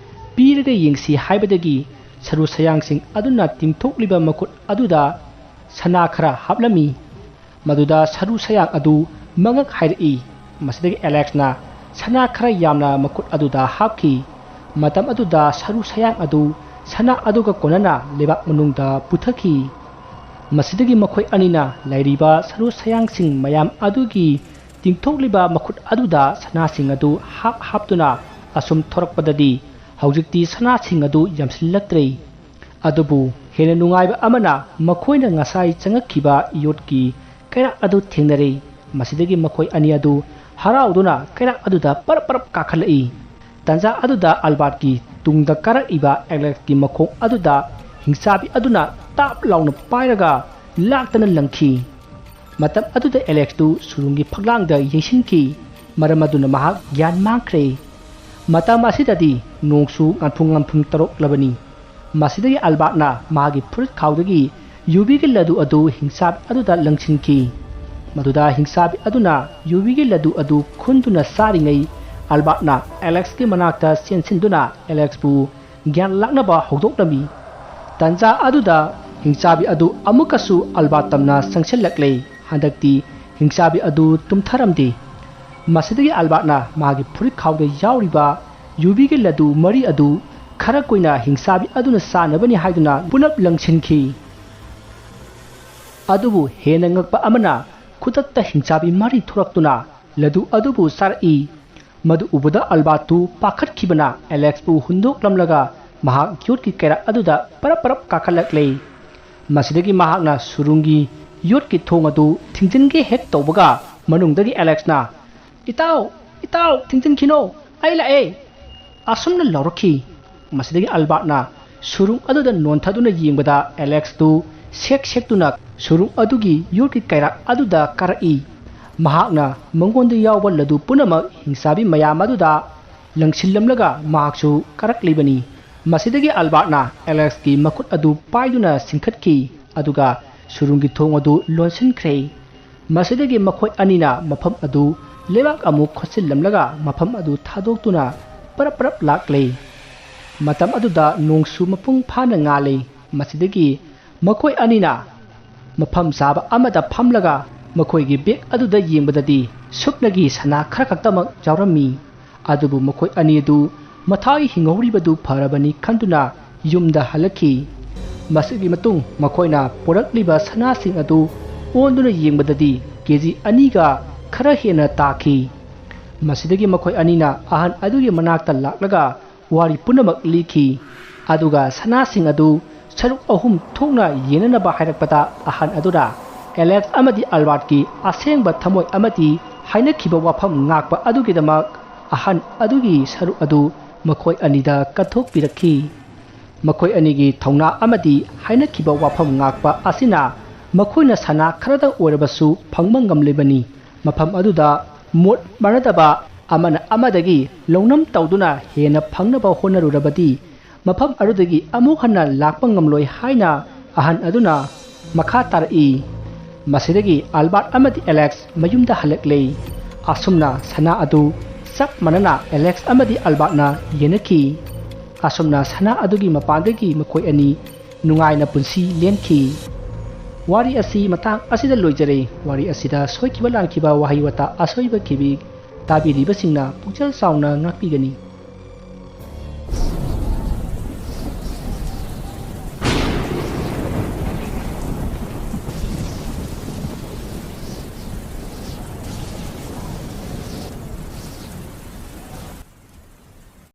ꯄꯤꯔꯒ ꯌꯦꯡꯁꯤ ꯍꯥꯏꯕꯗꯒꯤ ꯁꯔꯨ ꯁꯌꯥꯡꯁꯤꯡ ꯑꯗꯨꯅ ꯇꯤꯡꯊꯣꯛꯂꯤꯕ ꯃꯈꯨꯠ ꯑꯗꯨꯗ ꯁꯅꯥ ꯈꯔ ꯍꯥꯞꯂꯝꯃꯤ꯫ ꯃꯗꯨꯗ ꯁꯔꯨ ꯁꯌꯥꯡ ꯑꯗꯨ ꯃꯉꯛ ꯍꯥꯏꯔꯛꯏ꯫ ꯃꯁꯤꯗꯒꯤ ꯑꯦꯂꯦꯛꯁꯅ ꯁꯅꯥ ꯈꯔ ꯌꯥꯝꯅ ꯃꯈꯨꯠ ꯑꯗꯨꯗ ꯍꯥꯞꯈꯤ꯫ ꯃꯇꯝ ꯑꯗꯨꯗ ꯁꯔꯨ ꯁꯌꯥꯡ ꯑꯗꯨ ꯁꯅꯥ ꯑꯗꯨꯒ ꯀꯣꯟꯅꯅ ꯂꯩꯕꯥꯛ ꯃꯅꯨꯡꯗ ꯄꯨꯊꯈꯤ꯫ ꯃꯁꯤꯗꯒꯤ ꯃꯈꯣꯏ ꯑꯅꯤꯅ ꯂꯩꯔꯤꯕ ꯁꯔꯨ ꯁꯌꯥꯡꯁꯤꯡ ꯃꯌꯥꯝ ꯑꯗꯨꯒꯤ ꯇꯤꯡꯊꯣꯛꯂꯤꯕ ꯃꯈꯨꯠ ꯑꯗꯨꯗ ꯁꯅꯥꯁꯤꯡ ꯑꯗꯨ ꯍꯥꯞ ꯍꯥꯞꯇꯨꯅ ꯑꯁꯨꯝ ꯊꯣꯔꯛꯄꯗꯗꯤ ꯍꯧꯖꯤꯛꯇꯤ ꯁꯅꯥꯁꯤꯡ ꯑꯗꯨ ꯌꯥꯝꯁꯤꯜꯂꯛꯇ꯭ꯔꯦ꯫ ꯑꯗꯨꯕꯨ ꯍꯦꯟꯅ ꯅꯨꯡꯉꯥꯏꯕ ꯑꯃꯅ ꯃꯈꯣꯏꯅ ꯉꯁꯥꯏ ꯆꯪꯉꯛꯈꯤꯕ ꯌꯣꯠꯀꯤ ꯀꯩꯔꯥꯛ ꯑꯗꯨ ꯊꯦꯡꯅꯔꯦ꯫ ꯃꯁꯤꯗꯒꯤ ꯃꯈꯣꯏ ꯑꯅꯤ ꯑꯗꯨ ꯍꯔꯥꯎꯗꯨꯅ ꯀꯩꯔꯥꯛ ꯑꯗꯨꯗ ꯄꯔꯞ ꯄꯔꯞ ꯀꯥꯈꯠꯂꯛꯏ꯫ ꯇꯥꯟꯖꯥ ꯑꯗꯨꯗ ꯑꯦꯜꯕꯥꯔꯠꯀꯤ ꯇꯨꯡꯗ ꯀꯥꯔꯛꯏꯕ ꯑꯦꯂꯦꯛꯁꯀꯤ ꯃꯈꯣꯡ ꯑꯗꯨꯗ ꯍꯤꯡꯆꯥꯕꯤ ꯑꯗꯨꯅ ꯇꯥꯞ ꯂꯥꯎꯅ ꯄꯥꯏꯔꯒ ꯂꯥꯛꯇꯅ ꯂꯪꯈꯤ꯫ ꯃꯇꯝ ꯑꯗꯨꯗ ꯑꯦꯂꯦꯛꯁꯇꯨ ꯁꯨꯔꯨꯡꯒꯤ ꯐꯛꯂꯥꯡꯗ ꯌꯩꯁꯤꯟꯈꯤ, ꯃꯔꯝ ꯑꯗꯨꯅ ꯃꯍꯥꯛ ꯒ꯭ꯌꯥꯟ ꯃꯥꯡꯈ꯭ꯔꯦ꯫ ꯃꯇꯝ ꯑꯁꯤꯗꯗꯤ ꯅꯣꯡꯁꯨ ꯉꯥꯟꯐꯨꯡ ꯉꯥꯟꯐꯨꯡ ꯇꯧꯔꯛꯂꯕꯅꯤ꯫ ꯃꯁꯤꯗꯒꯤ ꯑꯦꯜꯕꯥꯔꯠꯅ ꯃꯥꯒꯤ ꯐꯨꯔꯤꯠ ꯈꯥꯎꯗꯒꯤ ꯌꯨꯕꯤꯒꯤ ꯂꯗꯨ ꯑꯗꯨ ꯍꯤꯡꯆꯥꯕꯤ ꯑꯗꯨꯗ ꯂꯪꯁꯤꯟꯈꯤ꯫ ꯃꯗꯨꯗ ꯍꯤꯡꯆꯥꯕꯤ ꯑꯗꯨꯅ ꯌꯨꯕꯤꯒꯤ ꯂꯗꯨ ꯑꯗꯨ ꯈꯨꯟꯗꯨꯅ ꯆꯥꯔꯤꯉꯩ, ꯑꯜꯕꯥꯔꯠꯅ ꯑꯦꯂꯦꯛꯁꯀꯤ ꯃꯅꯥꯛꯇ ꯆꯦꯟꯁꯤꯟꯗꯨꯅ ꯑꯦꯂꯦꯛꯁꯄꯨ ꯒ꯭ꯌꯥꯟ ꯂꯥꯛꯅꯕ ꯍꯧꯗꯣꯛꯂꯝꯃꯤ꯫ ꯇꯟꯖꯥ ꯑꯗꯨꯗ ꯍꯤꯡꯆꯥꯕꯤ ꯑꯗꯨ ꯑꯃꯨꯛꯀꯁꯨ ꯑꯜꯕꯥꯔꯠ ꯇꯝꯅ ꯆꯪꯁꯤꯜꯂꯛꯂꯦ꯫ ꯍꯟꯗꯛꯇꯤ ꯍꯤꯡꯆꯥꯕꯤ ꯑꯗꯨ ꯇꯨꯝꯊꯔꯝꯗꯦ꯫ ꯃꯁꯤꯗꯒꯤ ꯑꯜꯕꯥꯔꯠꯅ ꯃꯥꯒꯤ ꯐꯨꯔꯤꯠ ꯈꯥꯎꯗ ꯌꯥꯎꯔꯤꯕ ꯌꯨꯕꯤꯒꯤ ꯂꯗꯨ ꯃꯔꯤ ꯑꯗꯨ ꯈꯔ ꯀꯨꯏꯅ ꯍꯤꯡꯆꯥꯕꯤ ꯑꯗꯨꯅ ꯆꯥꯅꯕꯅꯤ ꯍꯥꯏꯗꯨꯅ ꯄꯨꯂꯞ ꯂꯪꯁꯤꯟꯈꯤ꯫ ꯑꯗꯨꯕꯨ ꯍꯦꯟꯅ ꯉꯛꯄ ꯑꯃꯅ, ꯈꯨꯗꯛꯇ ꯍꯤꯡꯆꯥꯕꯤ ꯃꯔꯤ ꯊꯣꯔꯛꯇꯨꯅ ꯂꯗꯨ ꯑꯗꯨꯕꯨ ꯆꯥꯔꯛꯏ꯫ ꯃꯗꯨ ꯎꯕꯗ ꯑꯜꯕꯥꯔꯠꯇꯨ ꯄꯥꯈꯠꯈꯤꯕꯅ ꯑꯦꯂꯦꯛꯁꯄꯨ ꯍꯨꯟꯗꯣꯛꯂꯝꯂꯒ ꯃꯍꯥꯛ ꯌꯣꯠꯀꯤ ꯀꯩꯔꯥꯛ ꯑꯗꯨꯗ ꯄꯔꯞ ꯄꯔꯞ ꯀꯥꯈꯠꯂꯛꯂꯦ꯫ ꯃꯁꯤꯗꯒꯤ ꯃꯍꯥꯛꯅ ꯁꯨꯔꯨꯡꯒꯤ ꯌꯣꯠꯀꯤ ꯊꯣꯡ ꯑꯗꯨ ꯊꯤꯡꯖꯤꯟꯒꯦ ꯍꯦꯛ ꯇꯧꯕꯒ, ꯃꯅꯨꯡꯗꯒꯤ ꯑꯦꯂꯦꯛꯁꯅ, "ꯏꯇꯥꯎ, ꯏꯇꯥꯎ, ꯊꯤꯡꯖꯤꯟꯈꯤꯅꯣ, ꯑꯩ ꯂꯥꯛꯑꯦ!" ꯑꯁꯨꯝꯅ ꯂꯥꯎꯔꯛꯈꯤ꯫ ꯃꯁꯤꯗꯒꯤ ꯑꯜꯕꯥꯔꯠꯅ ꯁꯨꯔꯨꯡ ꯑꯗꯨꯗ ꯅꯣꯟꯊꯗꯨꯅ ꯌꯦꯡꯕꯗ, ꯑꯦꯂꯦꯛꯁꯇꯨ ꯁꯦꯛ ꯁꯦꯛꯇꯨꯅ ꯁꯨꯔꯨꯡ ꯑꯗꯨꯒꯤ ꯌꯣꯠꯀꯤ ꯀꯩꯔꯥꯛ ꯑꯗꯨꯗ ꯀꯥꯔꯛꯏ꯫ ꯃꯍꯥꯛꯅ ꯃꯉꯣꯟꯗ ꯌꯥꯎꯕ ꯂꯗꯨ ꯄꯨꯝꯅꯃꯛ ꯍꯤꯡꯆꯥꯕꯤ ꯃꯌꯥꯝ ꯑꯗꯨꯗ ꯂꯪꯁꯤꯜꯂꯝꯂꯒ ꯃꯍꯥꯛꯁꯨ ꯀꯥꯔꯛꯂꯤꯕꯅꯤ꯫ ꯃꯁꯤꯗꯒꯤ ꯑꯜꯕꯥꯔꯠꯅ ꯑꯦꯂꯦꯛꯁꯀꯤ ꯃꯈꯨꯠ ꯑꯗꯨ ꯄꯥꯏꯗꯨꯅ ꯆꯤꯡꯈꯠꯈꯤ, ꯑꯗꯨꯒ ꯁꯨꯔꯨꯡꯒꯤ ꯊꯣꯡ ꯑꯗꯨ ꯂꯣꯟꯁꯤꯟꯈ꯭ꯔꯦ꯫ ꯃꯁꯤꯗꯒꯤ ꯃꯈꯣꯏ ꯑꯅꯤꯅ ꯃꯐꯝ ꯑꯗꯨ ꯂꯩꯕꯥꯛ ꯑꯃꯨꯛ ꯈꯣꯠꯆꯤꯜꯂꯝꯂꯒ ꯃꯐꯝ ꯑꯗꯨ ꯊꯥꯗꯣꯛꯇꯨꯅ ꯄꯔꯞ ꯄꯔꯞ ꯂꯥꯛꯂꯦ꯫ ꯃꯇꯝ ꯑꯗꯨꯗ ꯅꯣꯡꯁꯨ ꯃꯄꯨꯡ ꯐꯥꯅ ꯉꯥꯜꯂꯤ꯫ ꯃꯁꯤꯗꯒꯤ ꯃꯈꯣꯏ ꯑꯅꯤꯅ ꯃꯐꯝ ꯆꯥꯕ ꯑꯃꯗ ꯐꯝꯂꯒ ꯃꯈꯣꯏꯒꯤ ꯕꯦꯒ ꯑꯗꯨꯗ ꯌꯦꯡꯕꯗꯗꯤ ꯁꯨꯞꯅꯒꯤ ꯁꯅꯥ ꯈꯔ ꯈꯛꯇꯃꯛ ꯌꯥꯎꯔꯝꯃꯤ꯫ ꯑꯗꯨꯕꯨ ꯃꯈꯣꯏ ꯑꯅꯤ ꯑꯗꯨ ꯃꯊꯥꯏ ꯍꯤꯡꯍꯧꯔꯤꯕꯗꯨ ꯐꯔꯕꯅꯤ ꯈꯟꯗꯨꯅ ꯌꯨꯝꯗ ꯍꯜꯂꯛꯈꯤ꯫ ꯃꯁꯤꯒꯤ ꯃꯇꯨꯡ ꯃꯈꯣꯏꯅ ꯄꯨꯔꯛꯂꯤꯕ ꯁꯅꯥꯁꯤꯡ ꯑꯗꯨ ꯑꯣꯟꯗꯨꯅ ꯌꯦꯡꯕꯗꯗꯤ ꯀꯦ ꯖꯤ ꯑꯅꯤꯒ ꯈꯔ ꯍꯦꯟꯅ ꯇꯥꯈꯤ꯫ ꯃꯁꯤꯗꯒꯤ ꯃꯈꯣꯏ ꯑꯅꯤꯅ ꯑꯍꯟ ꯑꯗꯨꯒꯤ ꯃꯅꯥꯛꯇ ꯂꯥꯛꯂꯒ ꯋꯥꯔꯤ ꯄꯨꯝꯅꯃꯛ ꯂꯤꯈꯤ꯫ ꯑꯗꯨꯒ ꯁꯅꯥꯁꯤꯡ ꯑꯗꯨ ꯁꯔꯨꯛ ꯑꯍꯨꯝ ꯊꯣꯛꯅ ꯌꯦꯟꯅꯅꯕ ꯍꯥꯏꯔꯛꯄꯗ, ꯑꯍꯟ ꯑꯗꯨꯅ ꯑꯦꯂꯦꯛꯁ ꯑꯃꯗꯤ ꯑꯜꯕꯥꯔꯠꯀꯤ ꯑꯁꯦꯡꯕ ꯊꯃꯣꯏ ꯑꯃꯗꯤ ꯍꯥꯏꯅꯈꯤꯕ ꯋꯥꯐꯝ ꯉꯥꯛꯄ ꯑꯗꯨꯒꯤꯗꯃꯛ ꯑꯍꯟ ꯑꯗꯨꯒꯤ ꯁꯔꯨꯛ ꯑꯗꯨ ꯃꯈꯣꯏ ꯑꯅꯤꯗ ꯀꯠꯊꯣꯛꯄꯤꯔꯛꯈꯤ꯫ ꯃꯈꯣꯏ ꯑꯅꯤꯒꯤ ꯊꯧꯅꯥ ꯑꯃꯗꯤ ꯍꯥꯏꯅꯈꯤꯕ ꯋꯥꯐꯝ ꯉꯥꯛꯄ ꯑꯁꯤꯅ ꯃꯈꯣꯏꯅ ꯁꯅꯥ ꯈꯔꯗꯪ ꯑꯣꯏꯔꯕꯁꯨ ꯐꯪꯕ ꯉꯝꯂꯤꯕꯅꯤ꯫ ꯃꯐꯝ ꯑꯗꯨꯗ ꯃꯣꯠ ꯃꯥꯟꯅꯗꯕ, ꯑꯃꯅ ꯑꯃꯗꯒꯤ ꯂꯧꯅꯝ ꯇꯧꯗꯨꯅ ꯍꯦꯟꯅ ꯐꯪꯅꯕ ꯍꯣꯠꯅꯔꯨꯔꯕꯗꯤ, ꯃꯐꯝ ꯑꯗꯨꯗꯒꯤ ꯑꯃꯨꯛ ꯍꯟꯅ ꯂꯥꯛꯄ ꯉꯝꯂꯣꯏ ꯍꯥꯏꯅ ꯑꯍꯟ ꯑꯗꯨꯅ ꯃꯈꯥ ꯇꯥꯔꯛꯏ꯫ ꯃꯁꯤꯗꯒꯤ ꯑꯜꯕꯥꯔꯠ ꯑꯃꯗꯤ ꯑꯦꯂꯦꯛꯁ ꯃꯌꯨꯝꯗ ꯍꯜꯂꯛꯂꯦ꯫ ꯑꯁꯨꯝꯅ ꯁꯅꯥ ꯑꯗꯨ ꯆꯞ ꯃꯥꯟꯅꯅ ꯑꯦꯂꯦꯛꯁ ꯑꯃꯗꯤ ꯑꯜꯕꯥꯔꯠꯅ ꯌꯦꯟꯅꯈꯤ꯫ ꯑꯁꯨꯝꯅ ꯁꯅꯥ ꯑꯗꯨꯒꯤ ꯃꯄꯥꯟꯗꯒꯤ ꯃꯈꯣꯏ ꯑꯅꯤ ꯅꯨꯡꯉꯥꯏꯅ ꯄꯨꯟꯁꯤ ꯂꯦꯟꯈꯤ꯫ ꯋꯥꯔꯤ ꯑꯁꯤ ꯃꯇꯥꯡ ꯑꯁꯤꯗ ꯂꯣꯏꯖꯔꯦ꯫ ꯋꯥꯔꯤ ꯑꯁꯤꯗ ꯁꯣꯏꯈꯤꯕ ꯂꯥꯟꯈꯤꯕ ꯋꯥꯍꯩ ꯋꯥꯇꯥ ꯑꯁꯣꯏꯕ ꯈꯤꯕꯤ ꯇꯥꯕꯤꯔꯤꯕꯁꯤꯡꯅ ꯄꯨꯛꯆꯦꯜ ꯆꯥꯎꯅ ꯉꯥꯛꯄꯤꯒꯅꯤ꯫